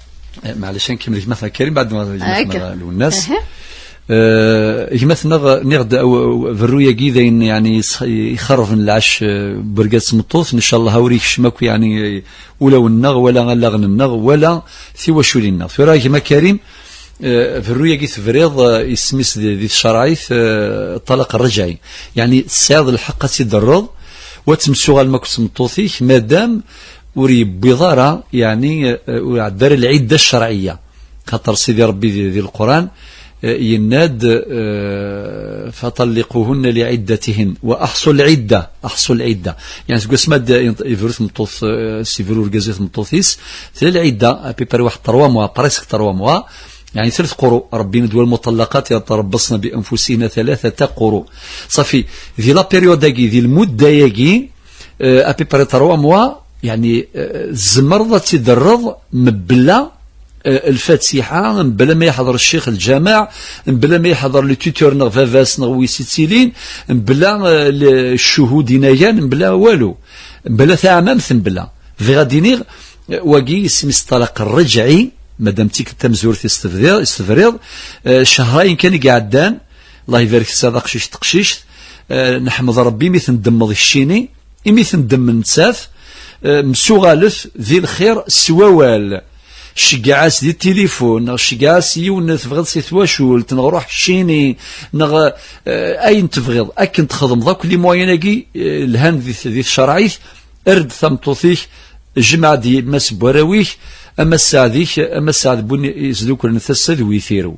Eh, maɛlic, ad nkemmel gma-tneɣ Karim, baɛd ma gma-tneɣ Lwennas. Eh, gma-tneɣ, nniɣ-d, aw-, aw-, berru-yagi d ayen, yeɛni, yesx-, ixerben lɛac, eh, n urgaz d tmeṭṭut, ncallah ur ikcem akk, yeɛni, eh, ulawen-nneɣ, wala allaɣen-nneɣ, wala tiwaculin-nneɣ. Tura, gma Karim, eh, berru-yagi tebriḍ, eh, isem-is di, di tcerɛit, eh, ṭṭalaq rrejɛi. Yeɛni, tesɛiḍ lḥeqq ad tt-id-terreḍ, u ad temsuɣalem akk d tmeṭṭut-ik, madam ur yewwiḍ ara, yeɛni, eh, ur iɛedda ara lɛidda ccerɛiyya. Xaṭer Sidi Rebbi di, di Leqran, eh, yenna-d, eh, "فطلقوهن لعدتهن وأحصوا العدة، أحصوا العدة." Yeɛni, seg wasmi ad d-, yebru tmeṭṭut, eh, s-, yebru urgaz i tmeṭṭut-is, tella lɛidda, à peu près waḥed trois mois, presque trois mois, yeɛni, tret quru. Rebbi yenna-d, "والمطلقات يتربصن بأنفسهن ثلاثة قروء." Ṣafi, di la période-agi, di lmudda-agi, eh, à peu près trois mois, yeɛni, eh, tzemreḍ ad tt-id-terreḍ mebla, eh, Lfatiḥa, mebla ma yeḥḍer ccix lǧameɛ, mebla ma yeḥḍer le tuteur neɣ baba-s neɣ wis ittilin, mebla, eh, le-, ccuhud inagan, mebla walu, mebla taɛmamt, mebla. Bɣiɣ ad d-iniɣ, eh, wagi isem-is ṭṭalaq rrejɛi, madam d tikkelt tamezwarut i s-tebdiḍ, i s-tebriḍ, eh, cehrayen kan i iɛeddan, Allah ibarek, tesɛiḍ aqcic d teqcict, eh, neḥmed Rebbi imi tendemmeḍ keččini, imi tendem nettat, eh, msuɣalet di lxir s wawal. Ceggeɛ-as di tilifun, neɣ ceggeɛ-as yiwen tebɣiḍ si twacult, neɣ ruḥ ccini, neɣ, eh, ayen tebɣiḍ. Akken txedmeḍ akk les moyens-agi, eh, lhan di, di tcerɛit, err-d tameṭṭut-ik, jmeɛ-d yemma-s n warraw-ik, ama sseɛd-ik, ama sseɛd n win isduklen tasa d witiru.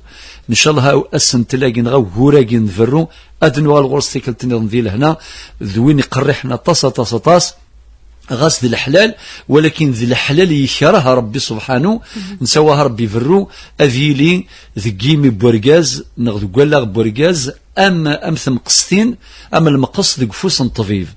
Ncallah asentel-agi neɣ ugur-agi n berru, ad nuɣal ɣur-s tikkelt nniḍen di lehna, d win iqerriḥen aṭas, aṭas, aṭas, ɣas d leḥlal, walakin d leḥlal yekreh Rebbi subḥanu, netta wah Rebbi berru, ad yili deg yimi n wergaz, neɣ deg wallaɣ n wergaz, am, am temqestin, am lemqes deg ufus n ṭṭbib.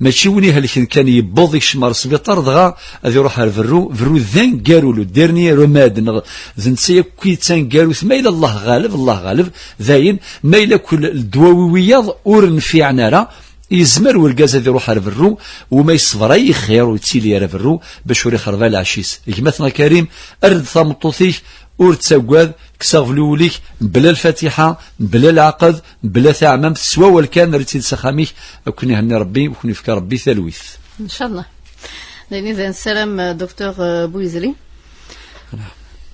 Mačči win ihelken kan yewweḍ ikcem ar sbiṭar, dɣa ad iruḥ ar berru, berru d aneggaru, le dernier remède, neɣ d netta yakk i d taneggarut, ma yella Allah ɣaleb, Allah ɣaleb, dayen, ma yella kul ddwawi wiyaḍ ur nfiɛen ara, yezmer urgaz ad iruḥ ar berru, u ma yesber ay ixir ur yettili ara berru, bac ur ixreb ara lɛecc-is. Gma-tneɣ Karim, err-d tameṭṭut-ik, ur ttaggad, kkes aɣbel i wul-ik, mebla lfatiḥa, mebla leɛqed, mebla taɛmamt, s wawal kan, err-itt-id s axxam-ik, ad ken-ihenni Rebbi, u ken-yefk Rebbi talwit. Ncallah. D ayen i d nessaram, eh, Docteur, eh, Bouizri.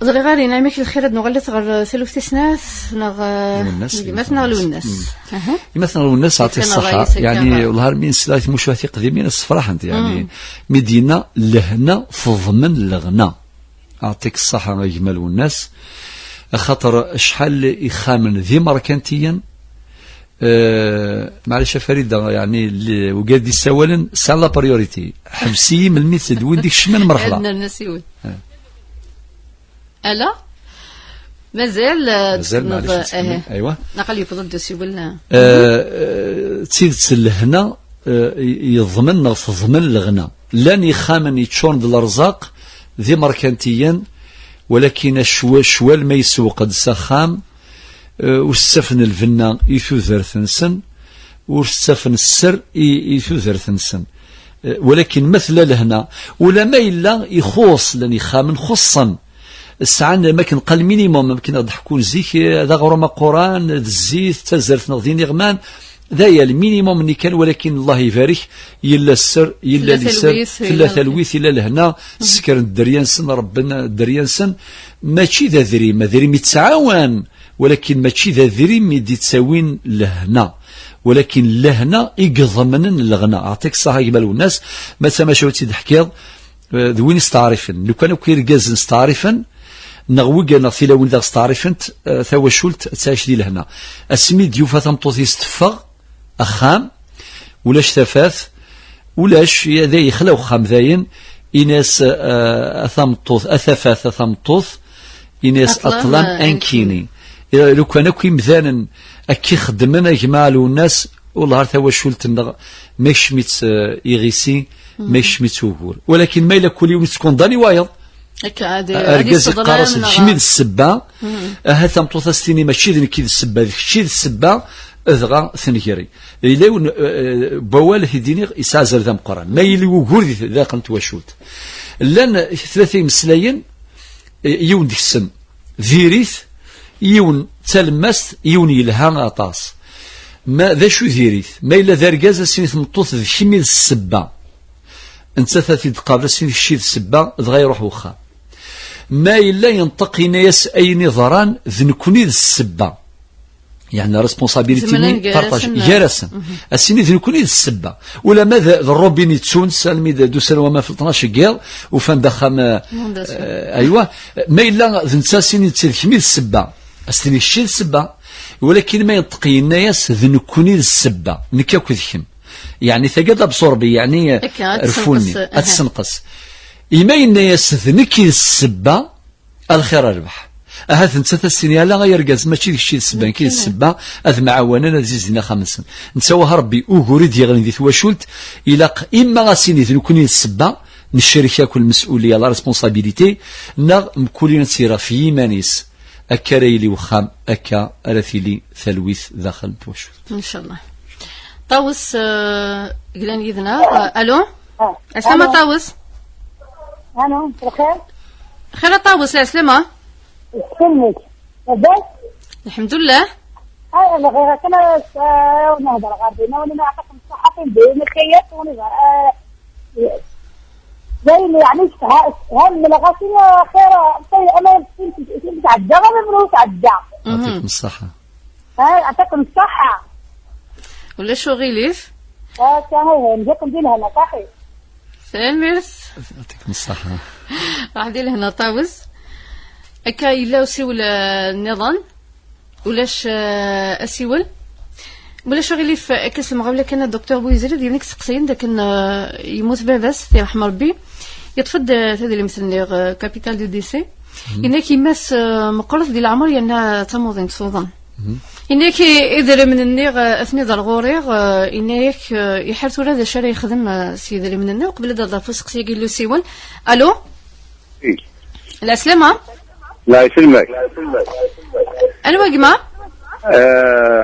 Ẓriɣ ar yenɛem-ik lxir, ad nuɣalet ɣer, eh, taluft tis snat, neɣ, eh, Lwennas, gma-tneɣ Lwennas. Aha. Gma-tneɣ Lwennas, yeɛṭi ṣṣeḥḥa. Yeɛni, wellah, armi nesla i tmucuha tiqdimin, ssefraḥent, yeɛni, mi d-yenna, lehna teḍmen leɣna. Yeɛṭik ṣṣeḥḥa a gma Lwennas, axaṭer acḥal ixxamen d imerkantiyen, eh, maɛlic a Farida, yeɛni, l-, wigad d-issawalen, sɛan la priorité. Ḥbes-iyi melmi d win d-ikecmen merḥla. Ad nerna s yiwen. Eh. Ala? Mazal, eh, mazal, maɛlic, eh, aywa. Naqal yewweḍ-d usiwel, eh. Eh, eh, d tidet lehna, eh, yeḍmen neɣ teḍmen leɣna. Llan ixxamen yeččuren d lerẓaq, d imerkantiyen, walakin acwa-, cwal ma yessewqed s axxam, eh, ur s-ttafen lbenna i tudert-nsen, ur s-ttafen sser i, i tudert-nsen. Eh, walakin ma tella lehna, ulama yella ixuṣ, llan ixxamen xuṣṣen, sɛan, am akken qal, minimum, am akken ɣ-d-ḥekkun zik, eh, d aɣrum aquran, d zzit, d tazart neɣ d iniɣman, d aya, lminimum-nni kan, walakin Allah ibarek, yella sser, yella liser, tella talwit, tella talwit, yella lehna, ssekren dderya-nsen, rebben dderya-nsen, mačči d adrim, adrim yettɛawan, walakin mačči d adrim i d-ittawin lehna. Walakin lehna i iḍemnen leɣna. Ɛṭik ṣṣaḥ a gma Lwennas, ma d tamacahut i d-teḥkiḍ, eh, d win isteɛrifen. Lukan akk irgazen steɛrifen, neɣ wigad neɣ tilawin daɣ steɛrifent, eh, tawacult ad tɛic di lehna. Asmi d-yufa tameṭṭut-is teffeɣ axxam, ulac tafat, ulac, ya-, da yexla uxxam dayen, ini-as, eh, a tameṭṭut, a tafat, a tameṭṭut, ini-as aṭlan ankini. Eh, lukan akk imdanen akka ixeddmen a gma Lwennas, wellah ar tawacult-nneɣ ma yekcem-itt, eh, iɣisi, ma yekcem-itt ugur. Walakin ma yella kul yiwen yettkunḍan i wayeḍ, akka, ad, ad argaz iqarr-as d kemm i d ssebba, ahat tameṭṭut-as tini mačči d nekk i d ssebba, d kečč i d ssebba, dɣa tengeri. Yella yiwen, eh, eh, n wawal i d-iniɣ yesɛa azal d ameqqran. Ma yili wugur di daxel n twacult. Llan tlata imeslayen, eh, yiwen deg-sen diri-t, yiwen d talemmast, yiwen yelha aṭas. Ma d acu diri-t? Ma yella d argaz, ad s-tini tmeṭṭut d kemm i d ssebba. Nettat ad t-id-tqabel, ad s-tini kečč i d ssebba, dɣa iruḥ wexxam. Ma yella yenṭeq, yenna-yas ayen iḍran d nekkni i d ssebba. Yeɛni responsabilité-nni partage gar-asen. Gar-asen. Ad s-tini d nekkni i d ssebba. Ulamma d, d Robin yettun, s almi d, d-usan waman f tnac n yiḍ, ufan-d axxam, eh, aywa. Ma yella d netta, ad s-tini d kemm i d ssebba. Ad s-tini kečč i d ssebba. Walakin ma yenṭeq yenna-yas d nekkni i d ssebba. Nekk akked kemm. Yeɛni tagi ad absorbi, yeɛni, eh, akka, ad rfunni, tessenqes, ad aha. Tessenqes. Ima yenna-yas d nekk i d ssebba, a lxir a rrbeḥ. Ahat nettat ad s-tini ala ay argaz, mačči d kečč i d ssebba, nekk i d ssebba, ad mɛawanen ad zizden axxam-nsen. Netta wah Rebbi ugur i d-yeɣlin di twacult, ilaq imma ad s-tini d nekkni i d ssebba, necrek akk lmes'uliya, la responsabilité, neɣ mkul yiwen ad tt-yerr ɣef yiman-is. Akka ara yili wexxam, akka ara tili talwit daxel n twacult. Inchallah. Ṭawes, eh, glan yid-neɣ. Alo? Ah, Aslama alo. Ṭawes. Alo, lxir? Xir a Ṭawes, lɛeslama? Yesselmek. Labas? Lḥemdullah. Ay, la xir, kan, eh, nehder ɣer din, wani ma aɛṭakum ṣṣeḥḥa, tin din, kayat, wani, eh, dayen, yeɛni, sefha-, sefhamleɣ-as, ya xir, tay, ama tin, tin tɛedda, ama mru tɛedda. Mhm. Yɛṭikum ṣṣeḥḥa. Ha, yɛṭikum ṣṣeḥḥa. Ulac uɣilif. Ha, akka, ihi, njakum di lehna, saḥi. Tanemmirt. Yɛṭikum ṣṣeḥḥa. Raḥ di lehna, Ṭawes. Akka yella usiwel, eh, nniḍen. Ulac, eh, asiwel. Ulac aɣilif, eh, akka s lemɣawla kan, a Docteur Bouizri, d yiwen i yesteqsayen dakken, eh, yemmut baba-s, ad t-yerḥem Rebbi. Yeṭṭef-d, eh, tadlimt-nni, eh, capital de décès. Yenna-k yemma-s, eh, meqqret di leɛmer yerna d tamuḍint tuḍen. Yenna-k i-, idrimen-nni, eh, atni d ar ɣur-i, eh, yenna-yak, eh, iḥar tura d acu ara yexdem, eh, s yidrimen-nni, uqbel ad d-aḍaf useqsi-agi n lusiwen. Alo? Lɛeslama? La, iselmek. Anwa gma? Eh,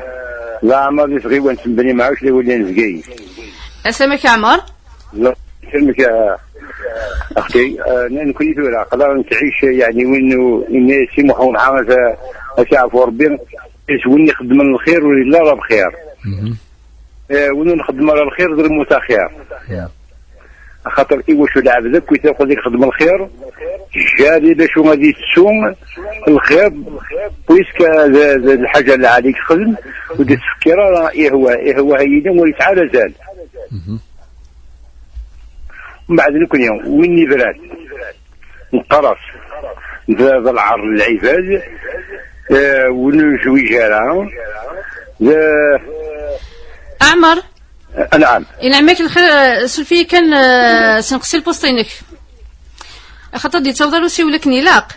d Ɛmer di tɣiwant n Bni Mɛuc, di wulli n Bgayet. Asamak Ɛmer? La, iselmek, eh, axti, eh, nekkni tura, aql-aɣ nettɛic, yeɛni win u-, inna-yas i Muḥ Umḥa, ad, ad t-yeɛfu Rebbi, is win ixeddmen lxir ur yelli ara bxir. Eh, win ur nxeddem ara lxir, d lmut axir. Axaṭer iwacu lɛebd akk i tuqeḍ i ixeddem lxir, jari d acu ad yettu lxir, puisque d, d lḥaǧa lɛali i yexdem, ur d-yettfekkir ara ihwa, ihwa ha yili ur yesɛi ara azal. Mbeɛd nekkni, win ibran, neqqar-as, d, d lɛar n lɛibad, eh, ur nezwiǧ ara, d, Ɛmer? Anɛam. Inɛem-ak lxir, eh, suref-iyi kan, eh, senqes-iyi lpuṣt-inek. Axaṭer ur d-yettaweḍ ara usiwel akken ilaq.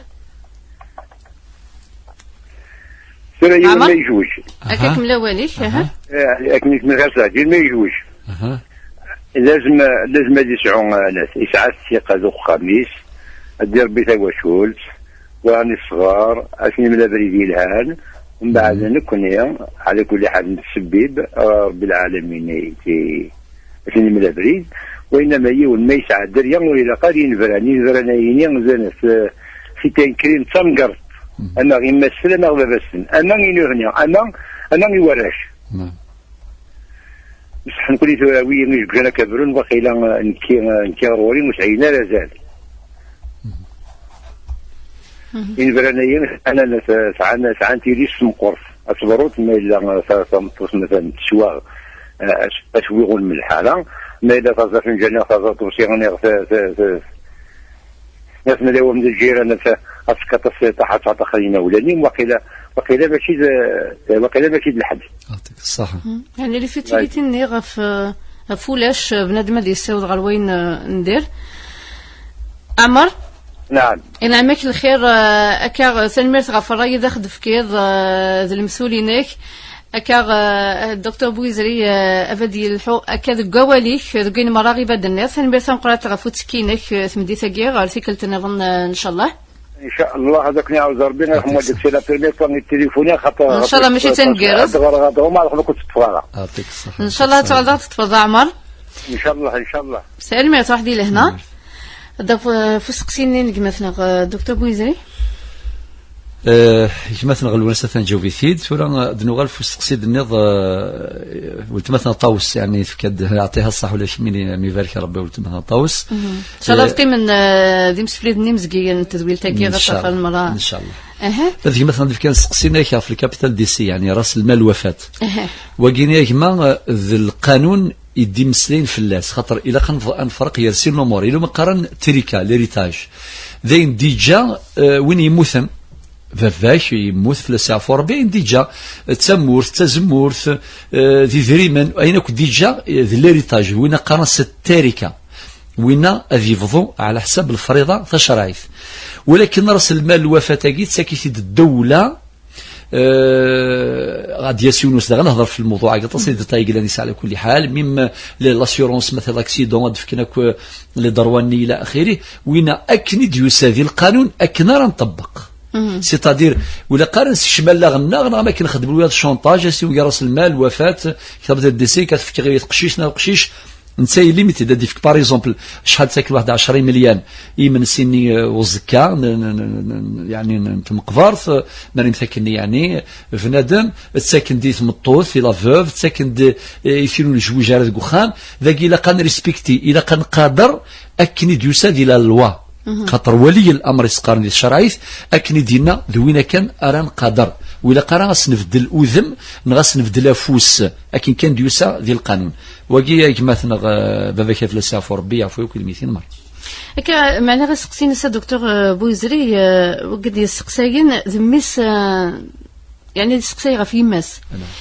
Tura yiwen Ɛmer? Ma yezweǧ. Akka kemmel awal-ik, aha. Eh, akken i kemmel ɣer Saɛid, yiwen ma yezweǧ. Lazem, lazem ad yesɛu, eh, ahat, yesɛa ssiqa d uxxam-is, ad d-irebbi tawacult, wa n ṣṣɣar, ad ten-imel abrid yelhan, mbeɛd nekkni, ɛla kulli ḥal, nettsebbib, eh, Rebbi lɛalamin, i, i, ad ten-imel abrid, wa innama yiwen ma yesɛa dderya ur ilaq ara inebran, inebran ayini, d, eh, c'est un crime d tamgerḍt, ama i yemma-tsen, ama i baba-tsen, ama i nutni, ama, ama i warrac. Bṣeḥ nekkni tura wi ijeǧǧan akka brun, waqila, eh, nekki, eh, nekki ɣer ɣur-i ur sɛin ara azal. Inebran-agi sɛan, sɛan, sɛan tiri s tmeqqurt. Ad tebrut ma yella ta-, tameṭṭut, مثلا, teswa, eh, as-, aswiɣun n lḥara, ma yella taẓaft n lǧaneɣ, taẓaft usiɣniɣ, ta-, ta-, ta-, ma tmedawem d lǧiran, ta-, ad tkaṭ taḥaṭaṭ axayin awlanim, waqila, waqila mačči d, waqila mačči d lḥed. Yeɛṭik ṣṣeḥḥa. Yeɛni lifutilitin-nni ɣef, eh, ɣef ulac, eh, bnadem ad yessiweḍ ɣer wayen, eh, n dir. Ɛmer? Naɛam. Inɛem-ak lxir, eh, akka, eh, tanemmirt ɣef ṛṛay i d aɣ-d-tefkiḍ, eh, d lemtul-inek. Akka, eh, Docteur Bouizri, eh, ad d-yelḥu akka deg wawal-ik, deg wayen merra i d-tenniḍ. Tanemmirt tameqqrant ɣef uttekki-inek, eh, tameddit-agi, ɣer tikkelt nniḍen, eh, ncallah. Ncallah, ad aken-iɛawez Ṛebbi, ad kem-waddeɣ, c'est la première fois i ttilifuniɣ, xaṭer ncallah mačči d taneggarut. Ɣer ɣaḍ, ma ɣef ma kent-ṭṭfeɣ ara. Ncallah ad tuɣaleḍ ad teṭṭfeḍ, Ɛmer. Ncallah, ncallah. Tanemmirt, ruḥ di lehna. Ad d-af, eh, f usteqsi-nni n gma-tneɣ, eh, Docteur Bouizri. Eh, gma-tneɣ Lwennas atan ǧaweb-it-id. Tura, eh, ad nuɣal f usteqsi d-nniḍ, eh, weltma-tneɣ Ṭawes, yeɛni tefka-d, yeɛṭiha ṣṣeḥ ula d kemmini, mi barek Ṛebbi weltma-tneɣ Ṭawes. Ncallah ad qqimen, eh, d imsefliden imezgiyen n tedwilt-agi ɣef ṭṭafa n lmerra. Ncallah. Aha. Ad gma-tneɣ d-fkan steqsi-nni ɣef le capital décès, yeɛni ras lmal lwafat. Aha. Wagini a gma, eh, d lqanun i d-imeslayen fell-as, xaṭer ilaq ad nf-, ad nefreq gar sin lumuṛ. Ila ma qqaren trika, l'héritage. D ayen d-iǧǧa, eh, win yemmuten, baba-k yemmut, fell-as yeɛfu Ṛebbi, ayen d-iǧǧa, eh, d tamurt, d tazemmurt, eh, d idrimen, ayen akk d-iǧǧa, eh, d l'héritage, d win qqaren-as tarika. Winna ad yebḍu ɛla ḥsab lefriḍa tacerɛit. Walakin ras lmal lwafat-agi, tettak-it-id ddewla, Eh, ɣad yas yiwen uss daɣen, nehḍer f lmewḍuɛ-agi, aṭas n détails i yellan, yesɛa, ɛla kulli ḥal, même les, l'assurance, ma tella accident, ad d-fken akk, eh, les droits-nni ila axiri, winna akken i d-yusa di lqanun, akken ara nṭebbeq. C'est-à-dire, ur ilaq ara nessekcem allaɣ-nneɣ, neɣ am akken xedmen wiyaḍ chantage, as-iwger ras lmal, lwafat, ktabeḍ-d décès, ad t-fkeɣ i teqcict neɣ uqcic, netta illimité, ad d-ifk, par exemple, acḥal ttaken waḥed ɛecra imelyan i imensi-nni, eh, uẓekka, n, n, n, n, yeɛni n, n tmeqbert, eh, ma nim takenni, yeɛni, bnadem, ttaken-d i tmeṭṭut, i la veuve, ttaken-d, eh, i tin ur nezwiǧ ara deg uxxam, dagi ilaq ad nrispikti, ilaq ad nqader akken i d-yusa di la loi. Xaṭer wali l-amr i s-qqaren di tcerɛit, akken i d-yenna, d winna kan ara nqader. Ur ilaq ara ad s-nbeddel udem, neɣ ad s-nbeddel afus, akken kan d-yusa di lqanun. Wagi, a gma-tneɣ, eh, baba-k ad fell-as yeɛfu Ṛebbi, yeɛfu akk i lmeytin merra. Akka, meɛna ɣas seqsin-as a Docteur, eh, Bouizri, eh, wagi d-yesteqsayen, d mmi-s, eh, yeɛni d-yesteqsay ɣef yemma-s.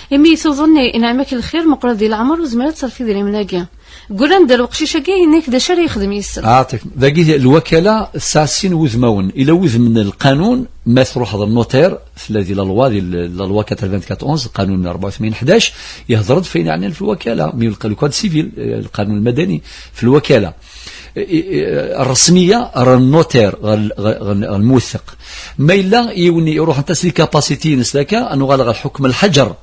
Imi i tuḍen, inɛem-ak lxir, meqqret di leɛmer, ur tezmir ad terf idrimen-agi. Ggran-d ar uqcic-agi, yenna-k d acu ara yexdem yes-sen. Ɛaṭif, dagi lwakala tesɛa sin wudmawen. Ila wudem n lqanun, ma truḥeḍ n notaire, tella di la loi, di la loi quatre-vingt-quatre onze, lqanun rebɛa u tmanyin ḥdac, yehder-d f ayen yeɛnan f lwakala, mi yelqa le code civil, eh, lqanun lmadani, f lwakala. Eh, eh, eh, rresmiya ɣer notaire, ɣer, ɣer, ɣer, ɣer lmuwetteq. Ma yella yiwen iruḥen-as les capacités-ines daka, ad nuɣal ɣer lḥukm lḥaǧer,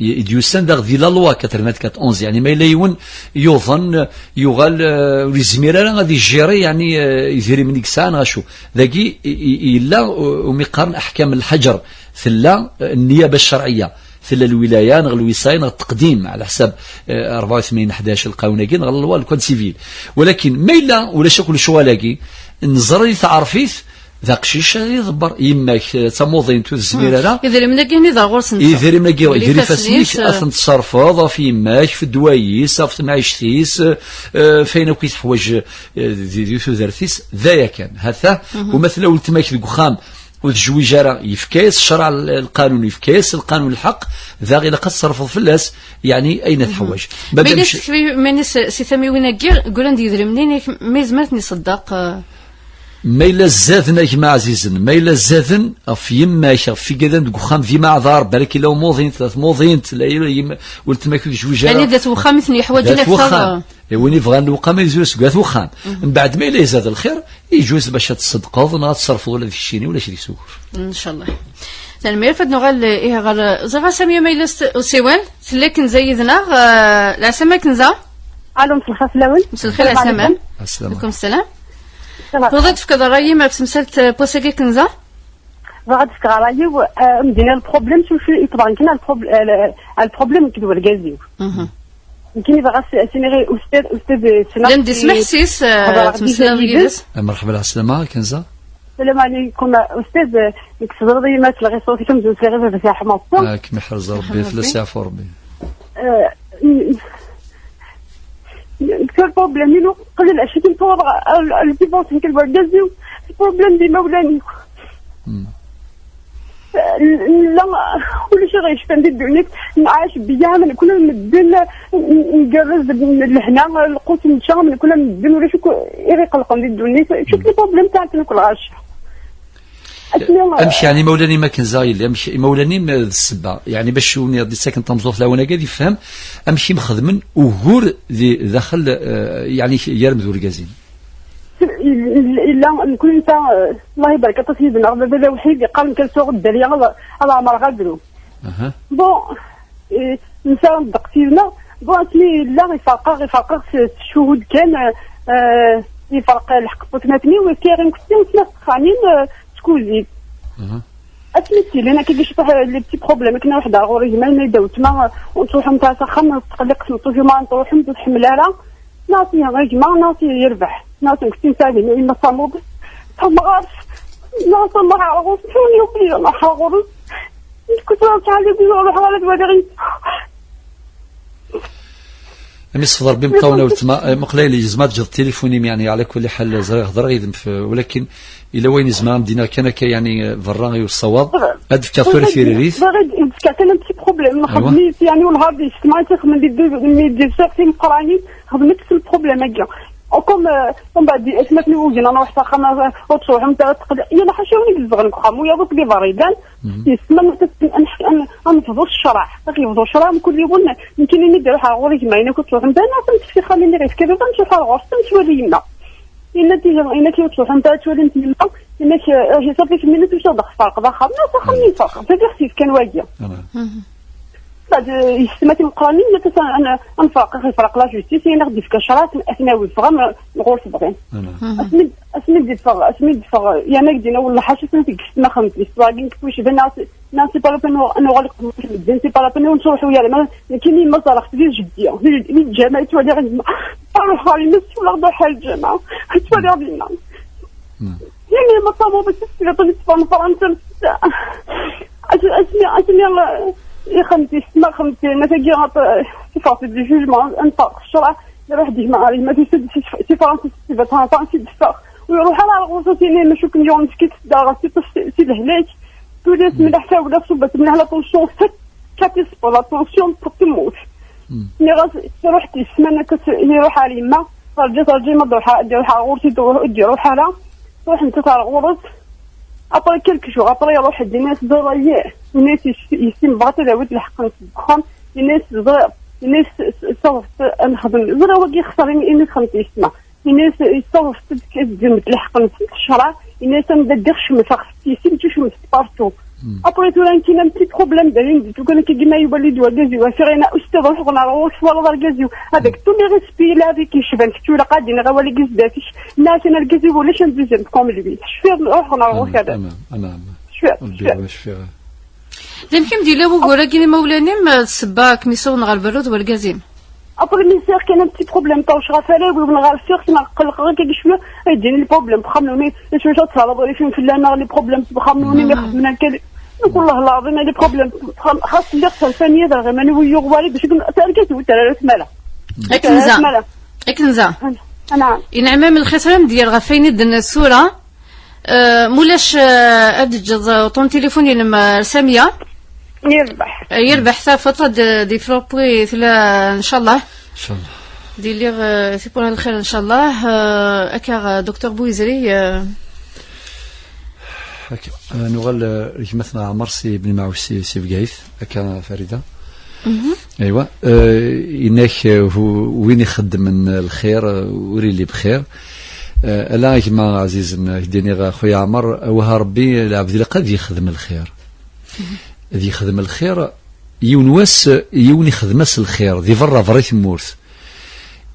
i d-yusan daɣ di la loi quatre-vingt-quatre onze, yeɛni ma yella yiwen yuḍen, yuɣal, eh, ur yezmir ara ad ijjiri, yeɛni, eh, idrimen i yesɛa neɣ acu. Dagi i, i, yella u-, umi qqaren aḥkam lḥaǧer, tella, eh, nniyaba ccerɛiyya, tella lwilaya neɣ lwisaya neɣ teqdim, ɛla ḥsab, eh, rebɛa u tmanyin ḥdac lqanun-agi neɣ la loi, le code civil. Walakin ma yella ulac akk lecɣal-agi, neẓra di taɛrfit, d aqcic ad iḍebber. Yemma-k, eh, d tamuḍint, ur tezmir ara. Idrimen-agi-nni d ɣur-sen. Idrimen-agi, gar ifassen-ik, ad ten-tṣerfeḍ ɣef yemma-k, f ddwa-is, ɣef temɛict-is, eh, f ayen akk i teḥwaǧ, eh, di, di tudert-is, d aya kan. Hata, uma tella weltma-k deg uxxam, ur tezwiǧ ara, yefka-yas ccṛeɛ l-, lqanun, yefka-yas lqanun lḥeqq, daɣ ilaq ad tṣerfeḍ fell-as, yeɛni ayen ad teḥwaǧ. Ma yella s-, si tamiwin-agi, ggran-d yidrimen-nni, ma yezmer ad ten-iṣeddeq, eh, Ma yella zzaden, a gma ɛzizen, ma yella zzaden ɣef yemma-k, ɣef igadan deg uxxam, d imaɛdar, balak yella umuḍin, tella tmuḍint, la yella yem-, weltma-k ur tezwiǧ ara. Yeɛni d at wexxam i ten-yeḥwaǧen akteṛ. D at wexxam. I win ibɣan lewqama yezwir seg at wexxam. Mbeɛd ma yella izad lxir, iǧuz bac ad tṣeddqeḍ neɣ ad tṣerfeḍ ula d keččini, ulac di sugur. Ncallah. Tanemmirt, ad nuɣal, eh, ihi ɣer, ẓriɣ a Samiya ma yella s-, usiwel, tella Kenza yid-neɣ, eh, lɛeslama Kenza? Alo, mselxir fell-awen. Mselxir, lɛeslama. Ɛeslama. Aleykum ssalam. Tebɣiḍ ad tefkeḍ ṛṛay-im ɣef temsalt, eh, n wass-agi, Kenza? Bɣiɣ ad fkeɣ ṛṛay-iw, eh, mdina lproblem, s ucu yeṭṭebɛen kan ar lprob-, eh, ar lproblem nekk d urgaz-iw. Nekkini bɣiɣ ad s-, ad s-iniɣ i ustad, ustad, eh, ssneɣ-t. Llan d ismeḥsis, eh, ttmeslayeɣ yid-s. Eh, merḥba, lɛeslama, Kenza. Salam aleykum, Ustaz. Nekk teẓriḍ-iyi ma ttleɣ iṣuṛ-ik amzun sliɣ i baba-s iḥmaṣ. Ah, kem iḥrez Rebbi, fell-as yeɛfu Rebbi. Nekk tura problème-inu, qlil acu kan tuɣaleɣ al divorce nekk d wergaz-iw, problème d imawlan-iw. Hmm. Nella ulac i ɣ-yecfan di ddunit, nɛac beyya am nekni medden, ngerrez lehna, lqut nečča am nekni medden, ulac akk i ɣ-iqellqen di ddunit, cukk les problèmes taɛen nekk lɣaci. Asmi amek yeɛni imawlan-im akken za yelli? Amek imawlan-im, eh, d ssebba? Yeɛni bac win i ɣ-d-yettaken tameẓẓuɣt lawan-agi ad yefhem amek i m-xedmen ugur di daxel, eh, yeɛni gar-m d urgaz-im? Yella, yella, nekni netta, eh, Allah ibarek aṭas yid-neɣ, baba d awḥid, yeqqar nekk ad sɛuɣ dderya, ad, ad ɛemreɣ abru. Aha. Bon, eh, netta ddeq yid-neɣ, bon, asmi yella, iferq-aɣ, iferq-aɣ s, s ccuhud kan, eh, eh, iferq lḥeqq n watmaten-iw, kkiɣ imkettin, sna texxamin, eh, s kuzit. Aha. Asmi d-tilin akka, i cṭuḥ, eh, les petits problèmes, akken waḥed ar ɣur-i gma, ma yedda wetma, eh, ur nettruḥu netta s axxam, ur tettqelliq tmeṭṭut-iw, ma nruḥ, ur tḥemmel ara. Nɛas-iyi a gma, nɛas-iyi yerbeḥ. Nɛas-iyi nekk d tinsarin, yemma tammuḍ. Tamɣart. Nɛas amɣar ɣur-s, tun yuki amɣar ɣur-s. Nekk tura sɛiɣ deg wul ruḥeɣ ara d-waliɣ. Ami ṣṣber bi mṭawen a weltma, eh, muqel a yelli, yezmer ad teǧǧeḍ tilifun-im, yeɛni, ɛla kulli ḥal, ẓriɣ hedreɣ yid-m f-, walakin yella wayen yezmer ad m-d-iniɣ kan akka, yeɛni, eh, berra i usawaḍ. Ad d-fkeɣ tura tiririt. Bɣiɣ ad d-fkeɣ kan un petit problème. Aywa. Nxeddem-it, yeɛni, wellah di ccetma i tt-ixedmen di, di, di, di timeqqranin. Xedmet-t lproblème-agi. Comme, euh, mbeɛd atmaten-iw ugin ad nruḥ s axxam, euh, ur ttruḥumt ara, teqli-, yal ḥaca win i izedɣen deg uxxam, wiyaḍ akk d iberridan. Mhm. Yesma ad nefḍu ccṛeɛ, ad yebḍu ccṛeɛ mkul yiwen, nekkini mi d-iruḥ ar ɣur-i gma, yenna-k ur ttruḥumt ara, ad ten-tefsi xali-nni ɣef kra, ad nruḥ ar ɣur-s, ad nettwali yemma. Yenna-k, yenna-k ur ttruḥumt ara ad twalimt yemma, yenna-k, ah, safi kemmini tusiḍ-d xferq d axxam, ma s axxam-nni nferq, d tabixsit kan wagi. Mbeɛd, eh, yessetma timeqqranin, ma tasa, ad nferq, ad nferq la justice, ayen aɣ-d-yefka ccṛeɛ, ad t-nawi, ffɣem, eh, ɣur-s bɣin. Asmi, asmi d-iffeɣ, asmi d-iffeɣ, yerna ak-d-yenna, wellah, ḥaca-tt, ad t-id-kkes ma xemt l'histoire-agi, nekk wi cban, neɣ, neɣ c'est pas la peine, ad nuɣal, medden, c'est pas la peine, ur nettruḥu ara, ma, nekkini ma ẓerreɣ-t di jeddi, di, di lǧameɛ, yettwali ɣer yemma, ad ruḥeɣ ɣer yemma, ad ttwaliɣ d uḥal lǧameɛ, ad ttwaliɣ dinna. Yemma, ma ttamuḍ, ad tt-tefliḍ, ad tt-tefliḍ, Fransa, Asmi, asmi, eh, ixemt, yessetma xemt, ma tagi, eh, tifeɣ-t di jugement, ad nferq ccṛeɛ, iruḥ d gma ɣer yemma, tusa-d si, si Fransa, si Fransa, si d-teffeɣ. Ur iruḥ ara ɣer ɣur-s, as-yini, macu ken-yuɣen, tefkiḍ-tt-id ɣer tiṭ-, si, si lehlak. Tuli-as mliḥ tawla, ṣubba-tt mliḥ la tension, kat, kat iṣebber, la tension, temmut. Nniɣ-as, iruḥ-d yessetma, akka, iruḥ ɣer yemma, terǧa, terǧa, ma d-iruḥ, d-iruḥ ɣer ɣur-s, ur d-iruḥ ara. Ruḥent-as ɣer ɣur-s. Après quelques jours, après, iruḥ-d, yenna-as, ẓriɣ, yenna-as, yessi, yessi, bɣiɣ ad awiɣ lḥeqq-nnes deg uxxam. Yenna-as, ẓriɣ, yenna-as, s-, s-, ad nexdem. Ẓriɣ wagi yexṣer, imi, imi texdem yessetma. Yenna-as, yessaweḍ-d ad d-, ad d-tezmemt lḥeqq-nnes s ccṛeɛ. Yenna-as, anda ddiɣ cemteɣ-t, yessi, mačči cemteɣ-t partout. Après, tura, nekkin, un petit problème, dayen, d tukan akka, gima iwali-d wergaz-iw, afiɣ, yenna, ustad, ruḥ ɣer ɣur-s, twalaḍ argaz-iw. Avec tous mes respects, la vie qui, cban, kečč, ur ilaq ad d-iniɣ awal-agi zdat-k. Nna-as, yerna argaz-iw ulac un deuxième comme lui. Cfiɣ, ruḥ ɣer ɣur-k. Aman, aman, aman. Cfiɣ, cfiɣ. D amek i m-d-yella wugur-agi n imawlan-im, d ssebba akken i sawḍen ɣer berru d wergaz-im? Après, mi sɛiɣ kan un petit problème, ṭawceɣ ɣef arraw-iw, neɣ rfiɣ, neɣ qellqeɣ akka cwiya, ay d-yini les problèmes n uxxam-nni, d acu ad tessaraḍ, ur ifhim fell-aneɣ les problèmes n uxxam-nni, mi xedmen akka, nekk, wallah lɛaḍim, les problèmes n uxxam, xas lliɣ terfan-iyi, d rɣiman-iw i yuɣ wali, d acu, targit-iw, ur terri ara tmara. Akken za. Akken za. Anɛam. Inɛem-am lxir, tura ad d-yerr ɣef wayen i d-tenna tura. Eh, mulac, eh, ad d-ǧǧeḍ, eh, uṭṭun tilifun-inem, eh, ar Samia. Yerbeḥ. Eh, yerbeḥ, tafeḍ ad d-, développer tella, ncallah. Ncallah. Di lliɣ, eh, tiwwura n lxir, ncallah. Eh, akka, eh, Docteur Bouizri, eh. Akka, eh, nuɣal, eh, gma-tneɣ Ɛmer si Bni Maɛuc si, si Bgayet. Akka, Farida. Aywa, eh, inak, eh, hu-, win ixeddmen lxir, eh, ur ili bxir. Eh, ala gma ɛzizen, eh, k-d-iniɣ, eh, xuya Ɛmer, eh, wah a Rebbi, lɛebd ilaq ad yexdem lxir. Ad yexdem lxir, yiwen wass, eh, yiwen ixdem-as lxir, di berra, berra i tmurt.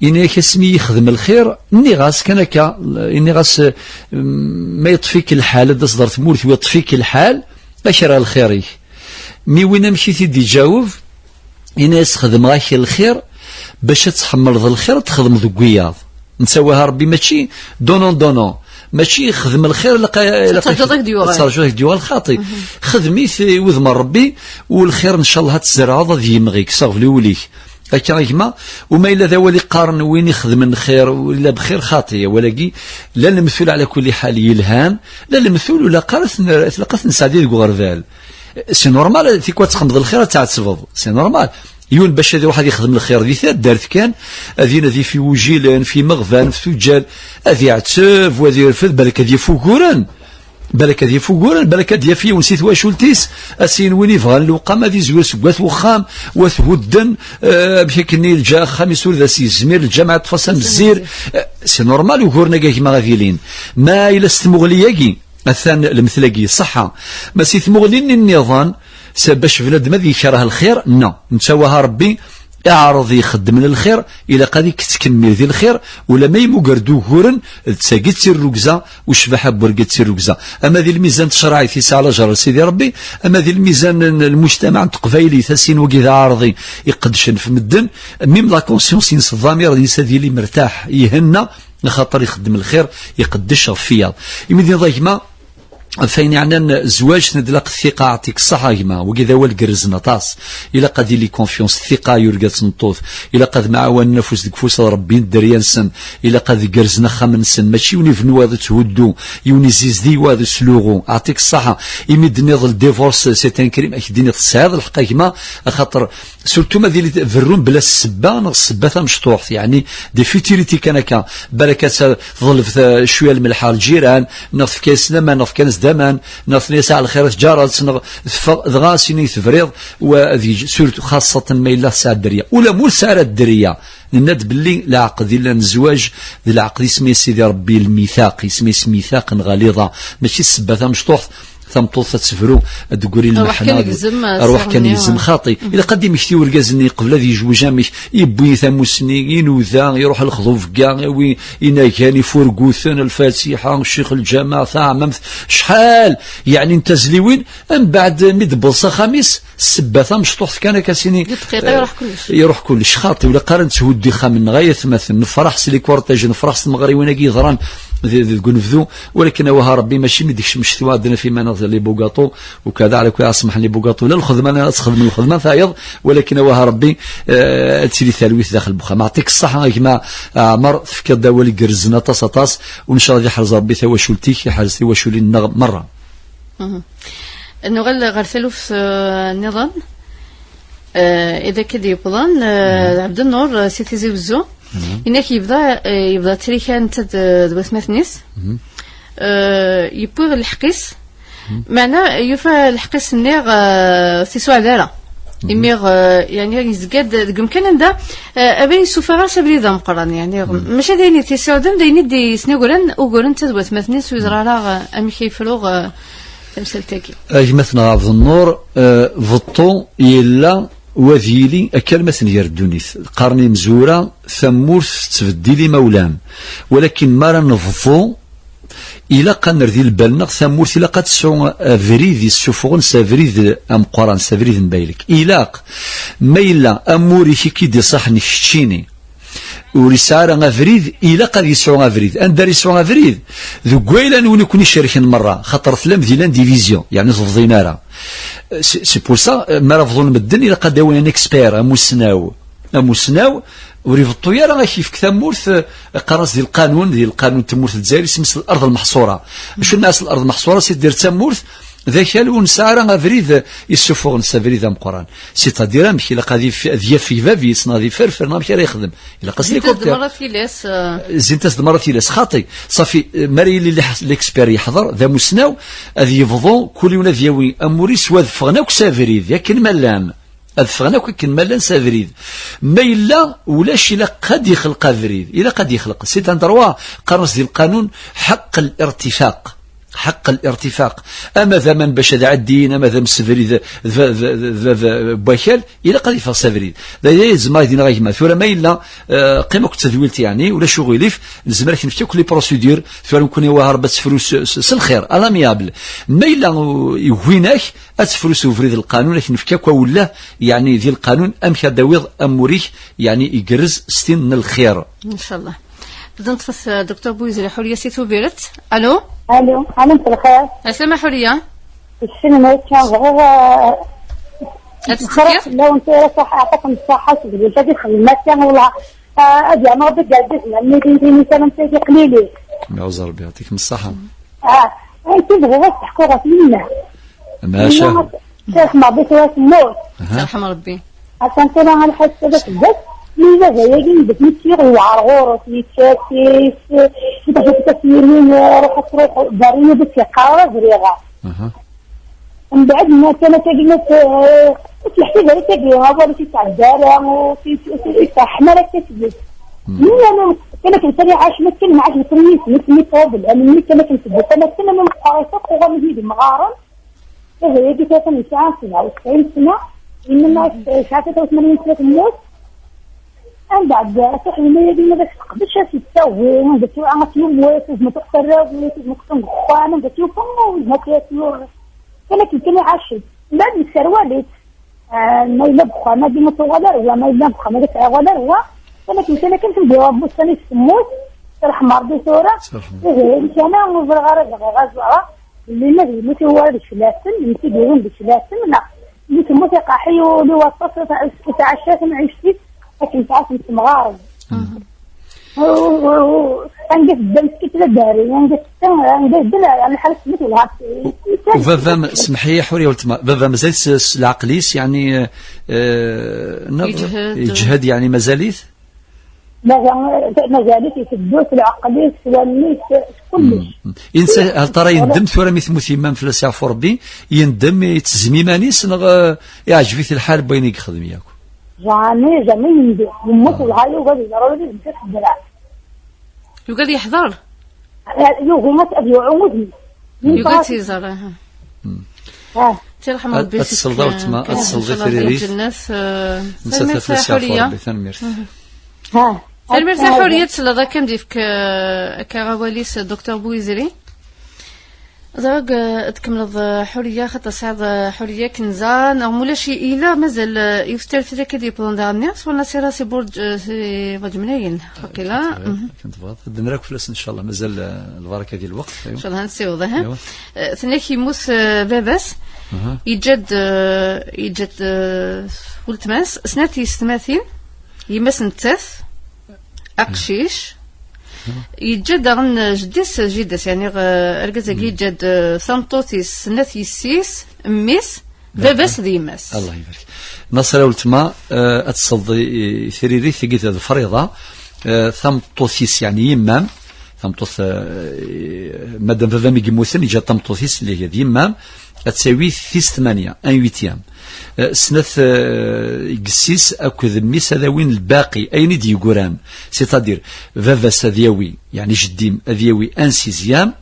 Ini-ak asmi yexdem lxir, nniɣ-as kan akka, nniɣ-as, eh, ma yeṭṭef-ik lḥal, ad d-taseḍ ɣer tmurt-iw, yeṭṭef-ik lḥal, ad k-rreɣ lxir-ik. Mi win amek i t-id-iǧaweb, ini-as xedmeɣ-ak lxir, bac ad tḥemmleḍ lxir, ad t-txedmeḍ deg wiyaḍ. Netta wah a Rebbi mačči donnant, donnant. Mačči xdem lxir, ilaq a-, ilaq a-, ad terǧuḍ ad k-d-yuɣal. Ad terǧuḍ ad k-d-yuɣal xaṭi. Xdem-it i wudem n Rebbi, u lxir, ncallah, ad tzerɛeḍ, ad yemɣi deg saɣbel ul-ik. Akka a gma, u ma yella d awal iqqaren win ixedmen lxir, u yella bxir xaṭi, awal-agi, la lemtul ɛla kulli ḥal yelhan, la lemtul ur ilaq ara ad t-, ilaq ad t-nesɛeddi deg uɣerbal. C'est normal, tikwal ad txedmeḍ lxir ad tɛettbeḍ. C'est normal. Yiwen bac ad iruḥ ad ixdem lxir di taddart kan, ad inadi f iwujilen, f imeɣban, f tuǧǧal, ad iɛetteb, u ad irfed, balak ad yaf uguren. Balak ad yaf uguren, balak ad yaf yiwen si twacult-is, a s-yin win ibɣan lewqam ad izwir seg wat wexxam, wat hudden, eh, amek akken lǧa axxam-is ur d as-yezmir, lǧameɛ yeṭṭef-as amezzir. Eh, c'est normal uguren-agi a gma ad ilin. Ma yella s tmuɣli-agi, atan lemtel-agi ṣṣeḥḥa. Ma si tmuɣli-nni nniḍen, s-, bac bnadem ad yekreh lxir, non. Netta waha Rebbi, iɛreḍ ixeddmen lxir, ilaq ad ikettkemmil di lxir, ulamma imuger-d uguren, d tagi d tirrugza, u ccbaḥa n wergaz d tirrugza. Ama di lmizan n tcerɛit yesɛa lajer Sidi Rebbi, ama di lmizan n lmujtamaɛ n teqbaylit, a s-yin wagi d aɛerḍi iqeddcen f medden, même la conscience-ines, ḍamir-ines ad yili mertaḥ, ihenna, axaṭer ixeddem lxir, iqeddec ɣef wiyaḍ. Imi d-yenniḍ a gma, ɣef wayen yeɛnan zzwaǧ, tnedlaq thiqa, aɛṭik ṣṣeḥ a gma, wagi d awal gerrzen aṭas. Ilaq ad yili confiance, thiqa, i urgaz d tmeṭṭut. Ilaq ad mɛawanen afus deg ufus ad rebbin dderya-nsen. Ilaq ad gerrzen axxam-nsen. Mačči yiwen ibnu wayeḍ thuddu, yiwen izizdi wayeḍ sluɣu. Aɛṭik ṣṣeḥ. Imi d-tenniḍ le divorce, c'est un crime, ak-d-iniɣ tesɛiḍ lḥeqq a gma, axaṭer surtout ma d-yili berrun bla ssebba, neɣ ssebba tamecṭuḥt, yeɛni des futilités kan akka. Balak ad teḍleb ta-, cwiya n lmelḥ ar lǧiran, neɣ tefka-yas laman, neɣ fkan-as-d aman, neɣ tenna-yas ɛelxir a tǧaret, neɣ teffeɣ, dɣa a s-yini tebriḍ, wa ad yeǧ, surtout, xaṣṣatan ma yella tesɛa dderya. Ula ma ur tesɛi ara dderya, nenna-d belli leɛqed yellan, zzwaǧ, d leɛqed isem-is Sidi Rebbi lmithaq, isem-is mithaq n ɣaliḍa, mačči ssebba tamecṭuḥt, tameṭṭut ad tebru, ad d-teggri lmeḥna, ad d-, arwaḥ kan yegzem, xaṭi. Ilaq ad d-imekti urgaz-nni qbel ad yejwej amek, yewwi tamussni, inuda, iruḥ lexḍubegga, iwi inagan, ifurguten, lfatiḥa, ccix, lǧameɛ, taɛmamt, cḥal, yeɛni n tazliwin, mbeɛd mi d-tewweḍ s axxam-is, ssebba tamecṭuḥt kan akka s-inin, iruḥ kullec. Iruḥ kullec, xaṭi, ur ilaq ara netthuddi ixxamen-nneɣ, ay atmaten, nefraḥ s les cortèges, nefraḥ s tmeɣriwin-agi yeḍran di, di, deg unebdu, walakin awah Rebbi, mačči mi d-ikcem ccetwa ad d-naf iman-nneɣ les bugaṭus, ukada ɛla kulli ḥal, semḥen les bugaṭus, la lxedma, la ad txedmem lxedma tayeḍ, walakin awah Rebbi, eh, ad tili talwit daxel n uxxam. Aɛṭik ṣṣeḥ a gma Ɛmer, tefkiḍ-d awal igerrzen aṭas, aṭas, u ncallah ad iḥrez Rebbi tawacult-ik, iḥrez tiwaculin-nneɣ merra. Nuɣal ɣer taluft, eh, nniḍen. Eh, ideg d-yewwḍen, eh, Ɛebdennur, eh, si Tizi Wezzu. Inak yebḍa, eh, yebḍa trika netta d, d watmaten-is. Eh, yewwi lḥeqq-is. Meɛna yufa lḥeqq-is-nni, eh, ur t-yesweɛd ara. Imi, eh, yeɛni yezga-d deg umkan anda, eh, abrid yessufeɣ-as abrid ameqqran. Yeɛni mačči d ayen i t-yessawden, d ayen i d-yesnugren uguren netta d watmaten-is, ur yeẓra ara, eh, amek i yefru, eh, tamsalt-agi. A gma-tneɣ Ɛebdennur, eh, beṭṭu yella, u ad yili akka alma tenger ddunit. Qqaren imezwura, tamurt tettbeddil imawlan. Walakin mi ara nebḍu, ilaq ad nerr di lbal-nneɣ, tamurt ilaq ad tesɛu abrid yessufɣen s abrid ameqqran, s abrid n baylek. Ilaq, ma yella amur-ik i k-id-iṣaḥen keččini, ur yesɛi ara abrid, ilaq ad yesɛu abrid. Anda ara yesɛu abrid? Deg wayla n win i ken-icerken merra, xaṭer tellam di l'indivision, yeɛni ur tebḍim ara. C'est, c'est pour ça, mi ara bḍun medden, ilaq ad d-awin un expert, amussnaw. Amussnaw, ur ibeṭṭu ara, ad k-yefk tamurt, eh, qqaren-as di lqanun, di lqanun n tmurt n Lezzayer, isem-is الأرض المحصورة. Acu nniɣ-as الأرض المحصورة, c'est-à-dire d tamurt, d akal ur nesɛi ara abrid, eh, yessuffuɣen s abrid ameqqran. C'est-à-dire amek ilaq ad yef-, ad yafeg bab-is, neɣ ad iferfer, neɣ amek ara yexdem. Ilaq-as zzint-as-d merra tilas, eh. Zzint-as-d merra tilas, xaṭi. Ṣafi, eh, mi ara yili l'ex-, l'expert yeḥḍer, d amussnaw, ad yebḍu, kul yiwen ad yawi amur-is, u ad ffɣen akk s abrid, akken ma llan. Ad ffɣen akk akken ma llan s abrid. Ma yella ulac, ilaq ad yexleq abrid. Ilaq ad yexleq. C'est un droit, qqaren-as di lqanun, حق الارتفاق. حق الارتفاق. Ama d aman bac ad ɛeddin, ama d amsebrid d, d, d, d, d, d wakal, ilaq ad yeffeɣ s abrid. D aya i zemreɣ ad d-iniɣ a gma. Tura ma yella, eh, qqim akked tedwilt, yeɛni, ulac uɣilif, nezmer ad k-nefk akk les procédures, tura nekkni, awah Rebbi ad tefru s, s, s lxir, à l'amiable. Ma yella, uh, yewwin-ak, ad tefru s ubrid n lqanun, ad k-nefk akk awellah, yeɛni di lqanun, amek ad d-tawiḍ amur-ik, yeɛni igerrez s tin n lxir. Ncallah. Teḍḍfet, eh, Docteur Bouizri, Ḥuriya si Tubiret. Allô? Allô, allô, مساء الخير. Aslama Ḥuriya. السلام عليكم. بغيت, آه، Ad نقرا تتكير؟ لو انت صح، اعطيكم الصحة، تقول هذه خدمتي والله. آه، ادي انا ربي قال جزنا، ملي ديني مثلا تيجي قليلي. يعوز ربي يعطيكم الصحة. اه، انت بغيت تحكوا غير منا. ماشي. منا، شيخ ما بيت راس الموت. أها. يرحم ربي. عشان كده انا حاسه بس بس. مين ده زي يجي بس يصير وعرغورة يتشاكي. انت كنت تسيرين روح تروح بريه بس يقارب ريغا. أها. من بعد ما كان تجلس، آه، تحسب على تجلس، هذا اللي تتعدى، وفي، في، في، في، حمارة تجلس. مم. مين أنا؟ كانت الفريعة عاش مثل ما عاش مثل ميت، ميت، ميت هذا، لأن ميت كانت الفريعة، كانت كل من قريتها قوة من هيدي مغارم. إيه، هي دي كانت من ساعة سبعة وتسعين سنة، إنما ساعة ثلاثة وثمانين سنة تموت. من بعد، صح، لما يجي ما بس تقبلش هاد التساوي، ما بس يوعى في يوم واحد، ما تقصر، ما تقصر، ما تقصر، ما تقصر، كانت الدنيا عاشت. من بعد السروالات، آه، ما إلا بخوة، ما دي مطوغة لا روا، ما إلا بخوة، ما دي تعيغة لا روا. ولكن كان كنت ندير ربي السنة في السموس، ترحم ربي ثورة. ترحم. إيه، إن شاء الله، نزرع غير، غير، غير زرع. اللي ما يموت هو هذا الشلاسل، اللي تيديرون بالشلاسل، لا. اللي تموت يقاحي ولي وطس، يتعشى، ما يشتي، لكن تعرف نتمغارب. Anda teddamt kif la ddari, anda teddamt, anda teddamt, yani, ḥala teddamt wala. Baba, semḥi, ḥuriya weltma, baba mazal s, s lɛeql-is, yani, eh, neɣ yeǧhed. Yeǧhed, yani, mazal-it? Mazal, mazal-it iteddu s lɛeql-is, s wallen-is, s kullec. Mm. Insa, hal tara yendem tura mi tmut yemma-m fell-as yeɛfu Rebbi, yendem, yettezmi iman-is, neɣ, eh, iɛǧeb-it lḥal n wayen i yexdem yakk? Jamais, jamais yendem. Yemmut, ah, wellah yugi ad yeẓer ula d ddreɛ. Yugi ad yeḥḍer? Yugi ad, ad yuɣu udem. Yugi ad tt-iẓer, aha. Ah. Tirḥem Rebbi ad, ad fik-, tesleḍ a weltma, ad tesleḍ i tiririt. Lǧennet, eh, tanemmirt a Ḥuriya. Tanemmirt. Ah. Tanemmirt a Ḥuriya, tesleḍ akken d-yefk, eh, akka awal-is Docteur Bouizri. Ẓriɣ, eh, ad tkemmleḍ, eh, Ḥuriya, xaṭer tesɛiḍ, eh, Ḥuriya Kenza, neɣ mulac i-, ila mazal, eh, yiwet terfit akka d-yewwḍen daɣen-nni, sɣur Nasira si Burǧ, eh, si Burǧ Mnayen. Waqila. Akken tebɣiḍ. Ad d-nrak fell-as, ncallah. Mazal, eh, lbaraka di lweqt. Aywa. Ncallah, ad nessiweḍ, aha. Aywa. Eh, tenna-k yemmut, eh, baba-s, aha, yeǧǧa-d, eh, yeǧǧa-d, eh, weltma-s, snat yessetmatin, yemma-s nettat, aqcic. Yeǧǧa-d daɣen jeddi-s, jida-s, yani, eh, argaz-agi yeǧǧa-d, eh, tameṭṭut-is, snat yessi-s, mmi-s, baba-s d yemma-s. Allah ibarik. Nasra weltma, eh, ad tesleḍ i, i tiririt-agi d Friḍa, eh, tameṭṭut-is, yani yemma-m, tameṭṭut, eh, madam baba-m i yemmuten, yeǧǧa tameṭṭut-is, li d yemma-m, ad tawi tis tmanya, un huitième. Eh, snat, eh, yessi-s akked mmi-s ad awin lbaqi, ayen i d-yeggran, c'est-à-dire, baba-s ad yawi, yani jeddi-m, ad yawi un sixième,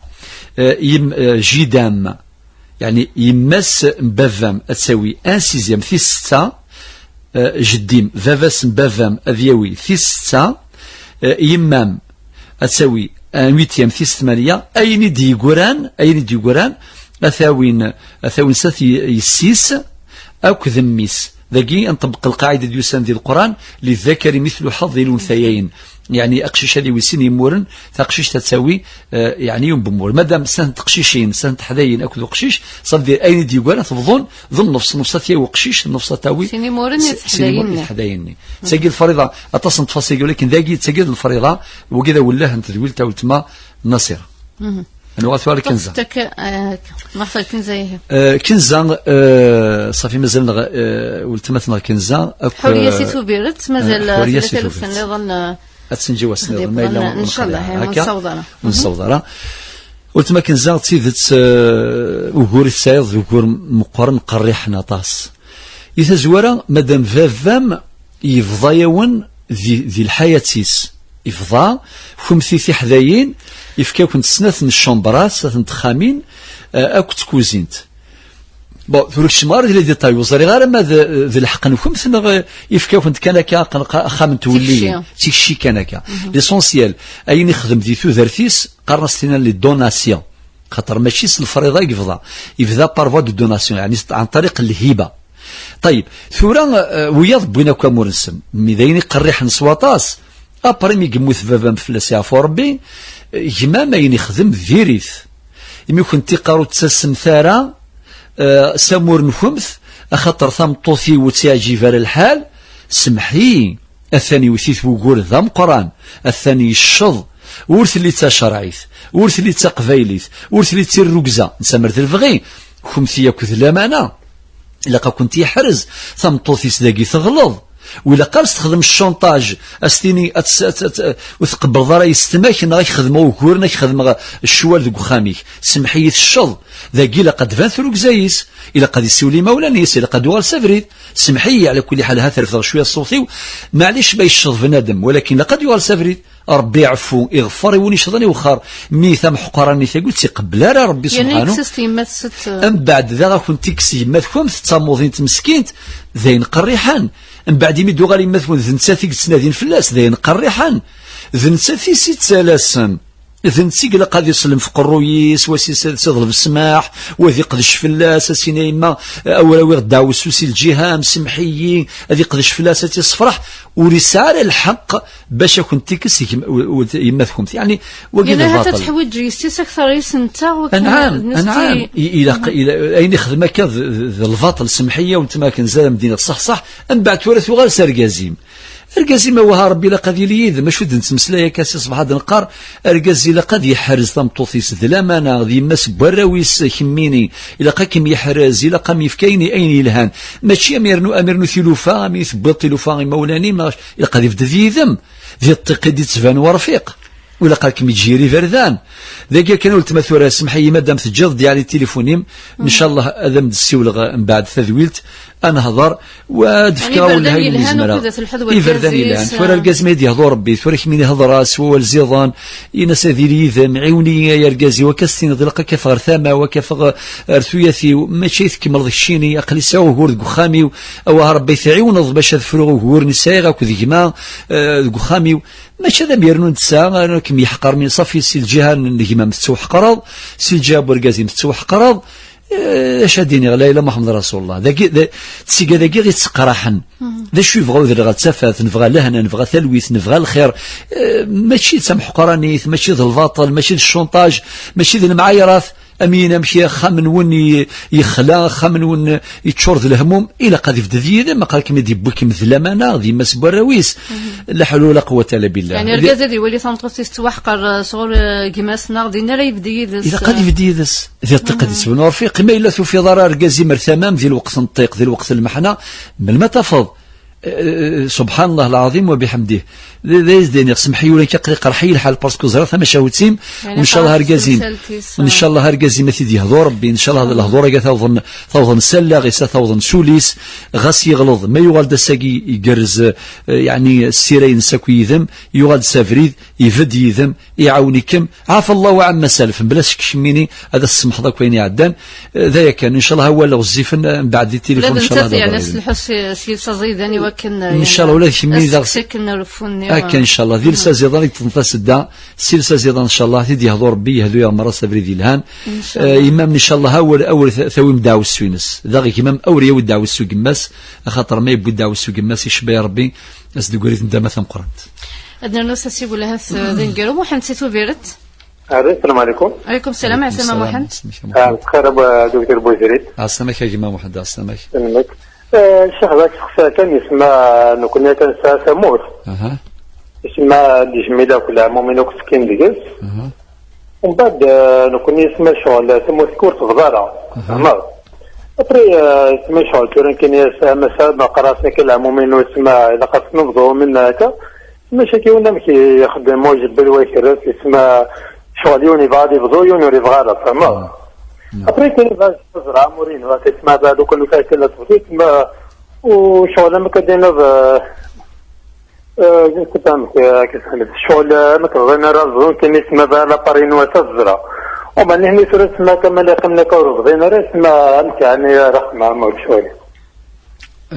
eh, yem-, eh, jida-m, yani yemma-s n baba-m ad tawi un sixième, tis setta, eh, jeddi-m, baba-s n baba-m ad yawi tis setta, eh, yemma-m ad tawi un huitième, tis tmanya, ayen i d-yeggran, ayen i d-yeggran, ad t-awin, ad t-awin snat y-, yessi-s akked mmi-s. Dagi, ad nṭebbeq lqaɛida d-yusan di Leqran, للذكر مثل حظ الأنثيين. Yani, aqcic ad iwi sin yimmuren, taqcict ad tawi, eh, yani, yiwen n wemmur. Madam, snat n teqcicin, snat n teḥdayin akked uqcic, ça veut dire ayen i d-yeggran, tebḍun, d nnefs, nnefs ad t-yawi uqcic, nnefs ad tawi sin imuren i s-, sin imuren i teḥdayin-nni. Teḥdayin-nni. Tagi d lfariḍa, aṭas n ttfaṣil, walakin dagi, tagi d lfariḍa, wagi d awelleh n tedwilt a weltma Nasira. Anwa tura Kenza? Ṭṭfet-ak, eh, Kenza, ihi. Eh, Kenza, eh, ṣafi mazal neɣ, eh, weltma-tneɣ Kenza, akk, Ḥuriya si, eh, Tubiret, mazal, eh, Ḥuriya si Tubiret. Ad tenǧi wass nniḍen, ma yella ur nessaweḍ ara. Ur nessaweḍ ara. Weltma Kenza, d tidet, eh, ugur i tesɛiḍ d ugur meqqren, qerriḥen aṭas. Di tazwara, madam baba-m yebḍa-yawen di, di lḥayat-is. Yebḍa, kunemti tiḥdayin, yefka-kent snat n ccambrat, snat n texxamin, eh, akked tkuzint. Bon, tura kecmeɣ ara di les détails, ur ẓriɣ ara ma d, d lḥeqq-nkent neɣ, eh, yefka-kent kan akka aqen-, axxam n twelliyin, d tikci kan akka. L'essentiel, ayen ixdem di tudert-is, qqaren-as tinna les donations. Xaṭer mačči s lefriḍa i yebḍa. Yebda par voie de donation, yeɛni s-, عن طريق الهبة. Ṭayeb, tura, eh, wiyaḍ wwin akk amur-nsen. Mi d ayen iqerriḥen s waṭas, Après mi yemmut baba-m, fell-as yeɛfu Ṛebbi, gma-m ayen ixdem diri-t. Imi kunt iqqar ur d-ttasemt ara, eh, s amur-nkent, axaṭer tameṭṭut-iw ur tt-iɛǧib ara lḥal, semmeḥ-iyi, atan iwet-it wugur d ameqqran, atan yecceḍ, ur telli d tacerɛit, ur telli d taqbaylit, ur telli d tirrugza, netta mer d lebɣi, kumt yakk d lamana. Ilaq ad kent-yeḥrez, tameṭṭut-is dagi teɣleḍ. U ilaq ad s-texdem ccanṭaj, ad s-tini, ad s-, ad s-, ad s-, ur tqebbleḍ ara yessetma-k, neɣ ad k-xedmeɣ uguren, ad k-xedmeɣ ccwal deg uxxam-ik. Semmeḥ-iyi, tecceḍ. Dagi ilaq ad d-tban trugza-is. Ilaq ad isiwel i imawlan-is, ilaq ad yuɣal s abrid. Semmeḥ-iyi, ɛla kulli ḥal, ha terfdeɣ cwiya ṣṣut-iw. Maɛlic ma yecceḍ bnadem, walakin ilaq ad yuɣal s abrid. Ṛebbi iɛeffu, iɣeffer i win icḍen iwexxer. Mi tameḥqranit-agi ur tt-iqebbel ara Ṛebbi subḥanu. Yerna yekkes-as yemma-tsen. Mbeɛd daɣ ad kent-ikkes yemma-tkent d tamuḍint meskint, d ayen qerriḥen. Mbeɛd imi d-uɣal yemma-twen d nettat i yettnadin fell-as, d ayen qerriḥen. D nettat i s-ittalasen. D netta i ilaq ad islem f qerruy-is, wa s-, s-, s-, iḍleb ssmaḥ, wa ad iqdec fell-as, ad s-yini: "A yemma, awer awiɣ ddeɛwessu si lǧiha-m, semmeḥ-iyi", ad iqdec fell-as, ad tt-issefreḥ, ur yesɛi ara lḥeqq bac ad kent-ikkes gem-, u-, u-, yemma-tkent. Yeɛni, wagi d lbaṭel. Yerna ahat ad teḥwiǧ yessi-s akteṛ yis-nteɣ, wakken... Anɛam, d netta anɛam. I-, ilaq, ila-, ayen ixdem akka d, d, d lbaṭel, semmeḥ-iyi, weltma, akken zad am d-iniɣ ṣṣeḥ ṣṣeḥ, mbeɛd tura tuɣal s argaz-im. Argaz-im, awah, Ṛebbi ilaq ad yili yid-m, acu d-nettmeslay akka si ṣṣbeḥ ad neqqar, argaz ilaq ad yeḥrez tameṭṭut-is d lamana, d yemma-s n warraw-is kemmini, ilaq ad kem-yeḥrez, ilaq ad m-yefk ayen, ayen yelhan. Mačči am yernu, am yernu tilufa, am i tewwiḍ tilufa imawlan-im, neɣ ilaq ad ibded yid-m, di ṭṭiq i d-ittban urfiq. Ur ilaq ad kem-yeǧǧ yir iberdan. Dagi kan, weltma, tura semmeḥ-iyi, madam, teǧǧiḍ-d yeɛni tilifun-im, ncallah ad am-d-ssiwleɣ mbeɛd tadwilt, ad nehḍer, wa ad fkeɣ awelleh ayen yelhan, nezmer. Iberdan yelhan. Tura argaz ma i d-yehḍu Ṛebbi, tura kemmini hḍer-as s wawal ziḍen, in-as ad yili yid-m, ɛiwen-iyi ay argaz-iw, akka s-tiniḍ ilaq ad k-afeɣ ɣer tama-w, ad k-afeɣ ɣer tuyat-iw, mačči ad tkemmleḍ keččini, aql-i sɛiɣ ugur deg uxxam-iw, awah Ṛebbi tɛiwneḍ bac ad fruɣ uguren i sɛiɣ akked gma, eh, deg uxxam-iw. Mačči ad am-yernu netta, ad kem-yeḥqer, mi ṣafi si lǧiha n gma-m tettwaḥqreḍ, si lǧiha n urgaz-im tettwaḥqreḍ, eh, acu ad d-iniɣ, la ilaha Muḥemmed Rasulullah. Dagi, d-, tsiga dagi i tt-qqraḥen. D acu yebɣa udreɣ d tafat, nebɣa lehna, nebɣa talwit, nebɣa lxir. Eh, mačči d tameḥqranit, mačči d lbaṭel, mačči d ccanṭaj, mačči d lemɛayrat. Am yin amek axxam-nwen i-, yexla, axxam-nwen yeččur d lehmum, ilaq ad ibded yid-m, aql-ikem i d-yewwi-kem d lamana, d yemma-s n warraw-is. La ḥawla wala quwwata illa billah. Yeɛni argaz ad iwali tameṭṭut-is tettwaḥqer, eh, sɣur, eh, gma-s, neɣ din ara yebded yid-s, ilaq ad ibded yid-s. Di ṭṭiq ad yettben urfiq, ma yella tufiḍ ara argaz-im ar tama-m di lweqt n ṭṭiq, di lweqt n lmeḥna, melmi ad tafeḍ? Eh, subḥan Allah lɛaḍim wa biḥemdih. D, d ayen i s-d-iniɣ, semmeḥ-iyi ula akka aql-i iqerḥ-iyi lḥal, parce que ẓriɣ tamacahut-im, ncallah argaz-im, ncallah argaz-im ad t-id-yehdu Ṛebbi, ncallah lehdur-agi ad t-awḍen, t-awḍen s allaɣ-is, ad t-awḍen s ul-is, ɣas yeɣleḍ, ma yuɣal-d ass-agi igerrez, eh, yeɛni ssira-ines akk yid-m, yuɣal-d s abrid, ibedd yid-m, iɛawen-ikem, ɛafa Allahu ɛamma salef, mebla ccek kemmini ad as-tsemḥeḍ akk ayen iɛeddan. Eh, d aya kan, ncallah awal ɣezzifen, eh, mbeɛd di tilifun, ncallah ad aɣ-d-rren. Ncallah ula d kemmini daɣ. Akken, ncallah, d iles aziḍan i yeṭṭfen tasedda, s iles aziḍan, ncallah, ad t-id-yehdu Ṛebbi, yehdu-yaɣ merra s abrid yelhan. Eh, yemma-m, ncallah, awer, awer t-, tawim ddeɛwessu-ines. Daɣ gma-m, awer yawi ddeɛwessu n gma-s, axaṭer ma yewwi ddeɛwessu n gma-s, icebba-yaɣ Ṛebbi, ad s-d-teggri nndama tameqqrant. Ad nernu s asiwel ahat, eh, d aneggaru. Muḥend si Tubiret. Alo, sslam ɛlikum. Ɛlikum sslam, ɛeslama Muḥend. Ah, bxir a Duktur Buzrid. Ɛeslama-k a gma Muḥend, ɛeslama-k. Sslam-ik. Eh, Ccix, bɣiɣ ad k-sseqsiɣ kan, yesma nekkni kan nesɛa tamurt. Aha. Yesma d ijmil akk leɛmumin akk ttekkin deg-s. Aha. Umbeɛd, eh, nekkni yesma ccɣel tamurt ur tebḍ ara. Aha. Tfehmeḍ? Après, eh, yesma ccɣel tura nekkni yesma qqar-asen akka leɛmumin, yesma ilaq ad t-nebḍu, min akka. Maca akka yiwen amek ixeddem ujebbel wa ikerrez, yesma ccɣel yiwen yebɣa ad ibḍu, yiwen ur yebɣi ara, tfehmeḍ? Mm. Après, kan yebɣa ad teẓra, amur-inu, akka yesma bɛed ukan ur tɛic illa tebḍi, yesma, u ccɣel amek ad d-tiniḍ, eh, eh, je ne sais pas amek, eh, akka tfehmeḍ. Ccɣel, eh, amek bɣan ara bḍun, kan yesma bɛed lapar-inu ad teẓra. Uman, nihni tura yesma kamel iqqimen akka ur bḍin ara, yesma amek, yeɛni, ara xedmeɣ, ma ur ccɣel.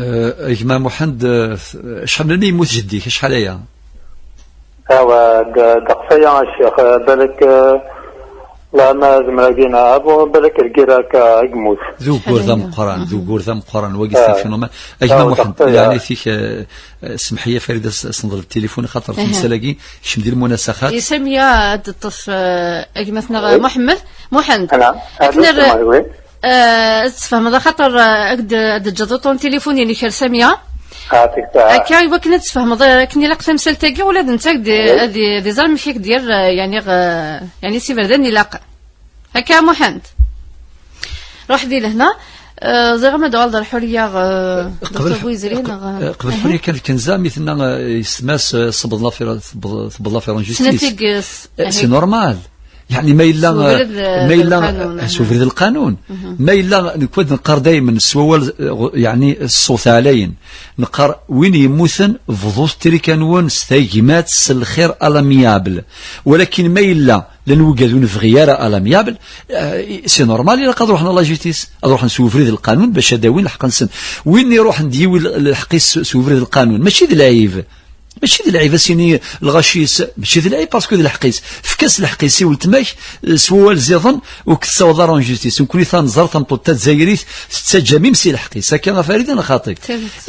Eh, gma Muḥend, eh, acḥal melmi yemmut jeddi-k? Acḥal aya? Awa, d-, ddeqs aya a Ccix, eh, balak, eh, La, ma zemreɣ ad iniɣ, abu, balak lgir akka i yemmut. D ugur d ameqqran, d ugur d ameqqran, wagi c'est un phénomène. A gma Muḥend, yeɛni-t-ik, eh, eh, semḥ-iyi a Farida, s-, senḍel tilifun, xaṭer tamsal-agi, kcem di lmunasaxat. Yesɛa mya ad teṭṭef, eh, a gma-tneɣ Muḥemmed. Muḥend, akken ar-, eh, ad tfehmeḍ, axaṭer, eh, ad d-, ad d-teǧǧeḍ uṭṭun tilifun-inek ar Samia. Akka, i wakken ad tfehmeḍ, eh, akken ilaq tamsalt-agi, ula d netta ad, ad, ad iẓer amek i k-d-yerr, eh, yeɛni, eh, yeɛni s iberdan ilaqen. Akka, Muḥend. Ruḥ di lehna. Eh, ẓriɣ ma d-uɣaleḍ ar Ḥuriya, eh, Dr. Buyzri, neɣ, eh, qbel Ḥuriya kan, Kenza, mi tenna, eh, yessetma-s, eh, tewweḍ la fir-, tewweḍ, tewweḍ la fir en justice. Eh, c'est normal. Yeɛni ma yella, ma yella, eh, s ubrid n lqanun. Ma yella, nekk ad neqqar daymen s wawal, eh, yeɛni ṣṣut ɛlayen. Neqqar win yemmuten, bḍut tirika-nwen s tagmat, s lxir, à l'amiable. Walakin ma yella, llan wigad ur nebɣi ara à l'amiable, eh, c'est normal, ilaq ad ruḥen à la justice, ad ruḥen s ubrid n lqanun bac ad awin lḥeqq-nsen. Win iruḥen d yiwi l-, lḥeqq-is s, s ubrid n lqanun, mačči d lɛib. Mačči d lɛib, a s-yini lɣaci-s, mačči d lɛib parce que d lḥeqq-is. Efk-as lḥeqq-is i weltma-k, eh, s wawal ziḍen, ur k-tessawaḍ ara en justice. Nekkni ta neẓra tameṭṭut tazzayrit tettaǧǧa même si lḥeqq-is. Akka a Farida neɣ xaṭi?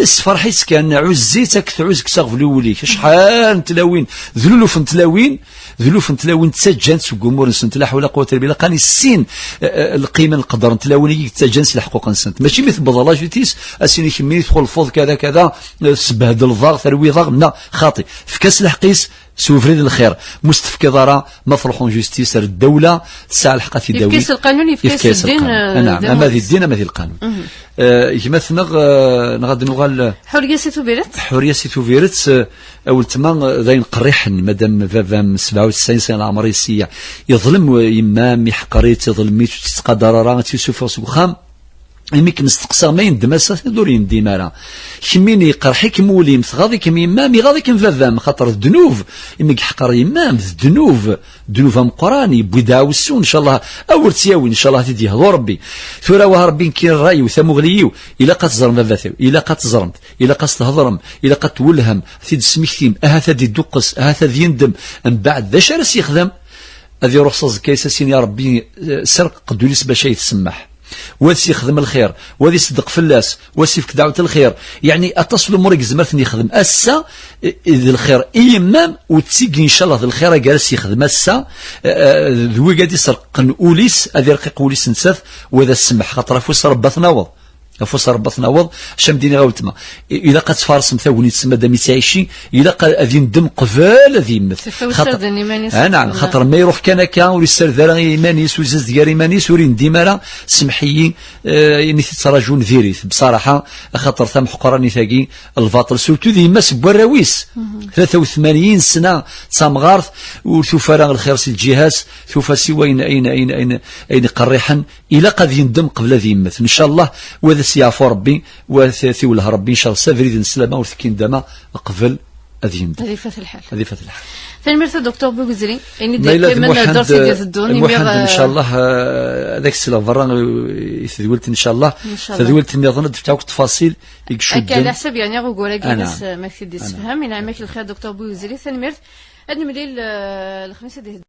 Ssefreḥ-itt kan, ɛuzz-itt, ad k-tɛuzz deg useɣbel n wul-ik. Acḥal n tlawin, d luluf n tlawin, d luluf n tlawin ttaǧǧant seg umur-nsent, la hawla la quwwata illa billah, qan issin, eh, eh, lqima n lqedr n tlawin-agi yettaǧǧan s leḥquq-nsent. Mačči mi tewweḍ la justice, a s-yini kemmini txulfeḍ kada kada, eh, tesbehdleḍ-aɣ, terwiḍ-aɣ, na, xaṭi. Efk-as lḥeqq-is, s ubrid n lxir. Ma ur s-tefkiḍ ara, ma truḥ en justice ar ddawla, tesɛa lḥeqq ad t-id-tawi. Yefka-as lqanun, yefka-as ddin, eh, ama di ddin, ama di lqanun. Eh, gma-tneɣ, eh, neɣ ad nuɣal, eh, Ḥuriya si Tubiret. Ḥuriya si Tubiret, eh, a weltma, eh, d ayen qerriḥen, madam, baba-m, sebɛa u tesɛin sena leɛmer-is, i-, yeḍlem, eh, yemma-m, iḥqer-itt, iḍlem-itt, ur tt-yettqadar ara, ad tt-yessufeɣ seg uxxam. Imi kem-steqsaɣ ma yendem ass-a, ur yendim ara. Kemmini, iqerḥ-ikem wul-im, tɣaḍ-ikem yemma-m, iɣaḍ-ikem baba-m, xaṭer d ddnub. Imi yeḥqer yemma-m, d ddnub. Ddnub ameqqran, yewwi-d aɛewsu, ncallah, a wer tt-yawi, ncallah, ad t-id-yehdu Rebbi. Tura, wah, Rebbi, nekk ṛṛay-iw, tamuɣli-iw, ilaq ad teẓrem baba-tneɣ, ilaq ad teẓrem, ilaq ad s-thedrem, ilaq ad twellhem, ad t-id-tesmektim, ahat ad idduqqes, ahat ad yendem, mbeɛd, d acu ara s-yexdem? Ad iruḥ s aẓekka-is, a s-yini, a Rebbi, eh, serq ddunit bac ay tsemmeḥ. Wa ad s-yexdem lxir, wa ad iṣeddeq fell-as, wa ad s-yefk dɛwet lxir. Yeɛni, aṭas n lumuṛ i yezmer ad ten-yexdem ass-a, i, i d lxir i yemma-m, u d tigi, ncallah, d lxir agi ara s-yexdem ass-a, eh, eh, d wigi ad iṣerqen ul-is, ad irqiq wul-is nettat, wa ad as-semmeḥ, xaṭer afus n Rebbi ad t-naweḍ. Afus n Rebbi ad t-naweḍ, acu am d-iniɣ a weltma. I-, ilaq ad tfaṛsem tagnit s madam yettɛici, ilaq a-, ad yendem qbel ad yemmet. Xaṭer, ah, naɛam, xaṭer ma iruḥ kan akka, ur yessared ara i iman-is, ur yezzazdig ara iman-is, ur yendim ara, semmeḥ-iyi, eh, imi t-yettraǧun diri-t, bṣaraḥa, axaṭer tameḥqranit-agi, lbaṭel, surtout d yemma-s n warraw-is, tlata u tmanyin sna d tamɣart, ur tufi ara lxir si lǧiha-s, tufa siwa ayen, ayen, ayen, ayen, ayen iqerriḥen, ilaq ad yendem qbel ad yemmet. Ncallah, wa ad as-yeɛfu Rebbi, wa ad t-iwelleh Rebbi, ncallah, s abrid n sslama ur tekkin dama qbel ad yendem. Ad ifat lḥal. Ad ifat lḥal. Tanemmirt a Docteur Bugzri. Ini-d ma yella d kan Muḥend, ddurt i d-iteddun, imi, Muḥend, eh, ncallah, eh, ad ak-sleɣ berra, eh, i tedwilt, ncallah. Ncallah. Tadwilt nniḍen ad d-fkeɣ akk ttfaṣil i icudden. Akka, leḥsab, yeɛni, ugur-agi, ah, ines, naam, eh, ma ak-t-id-issefham. Yenɛem-ak lxir, Docteur Bugzri. Tanemmirt. Ad nemlil, eh, lexmis ad d-iheddu.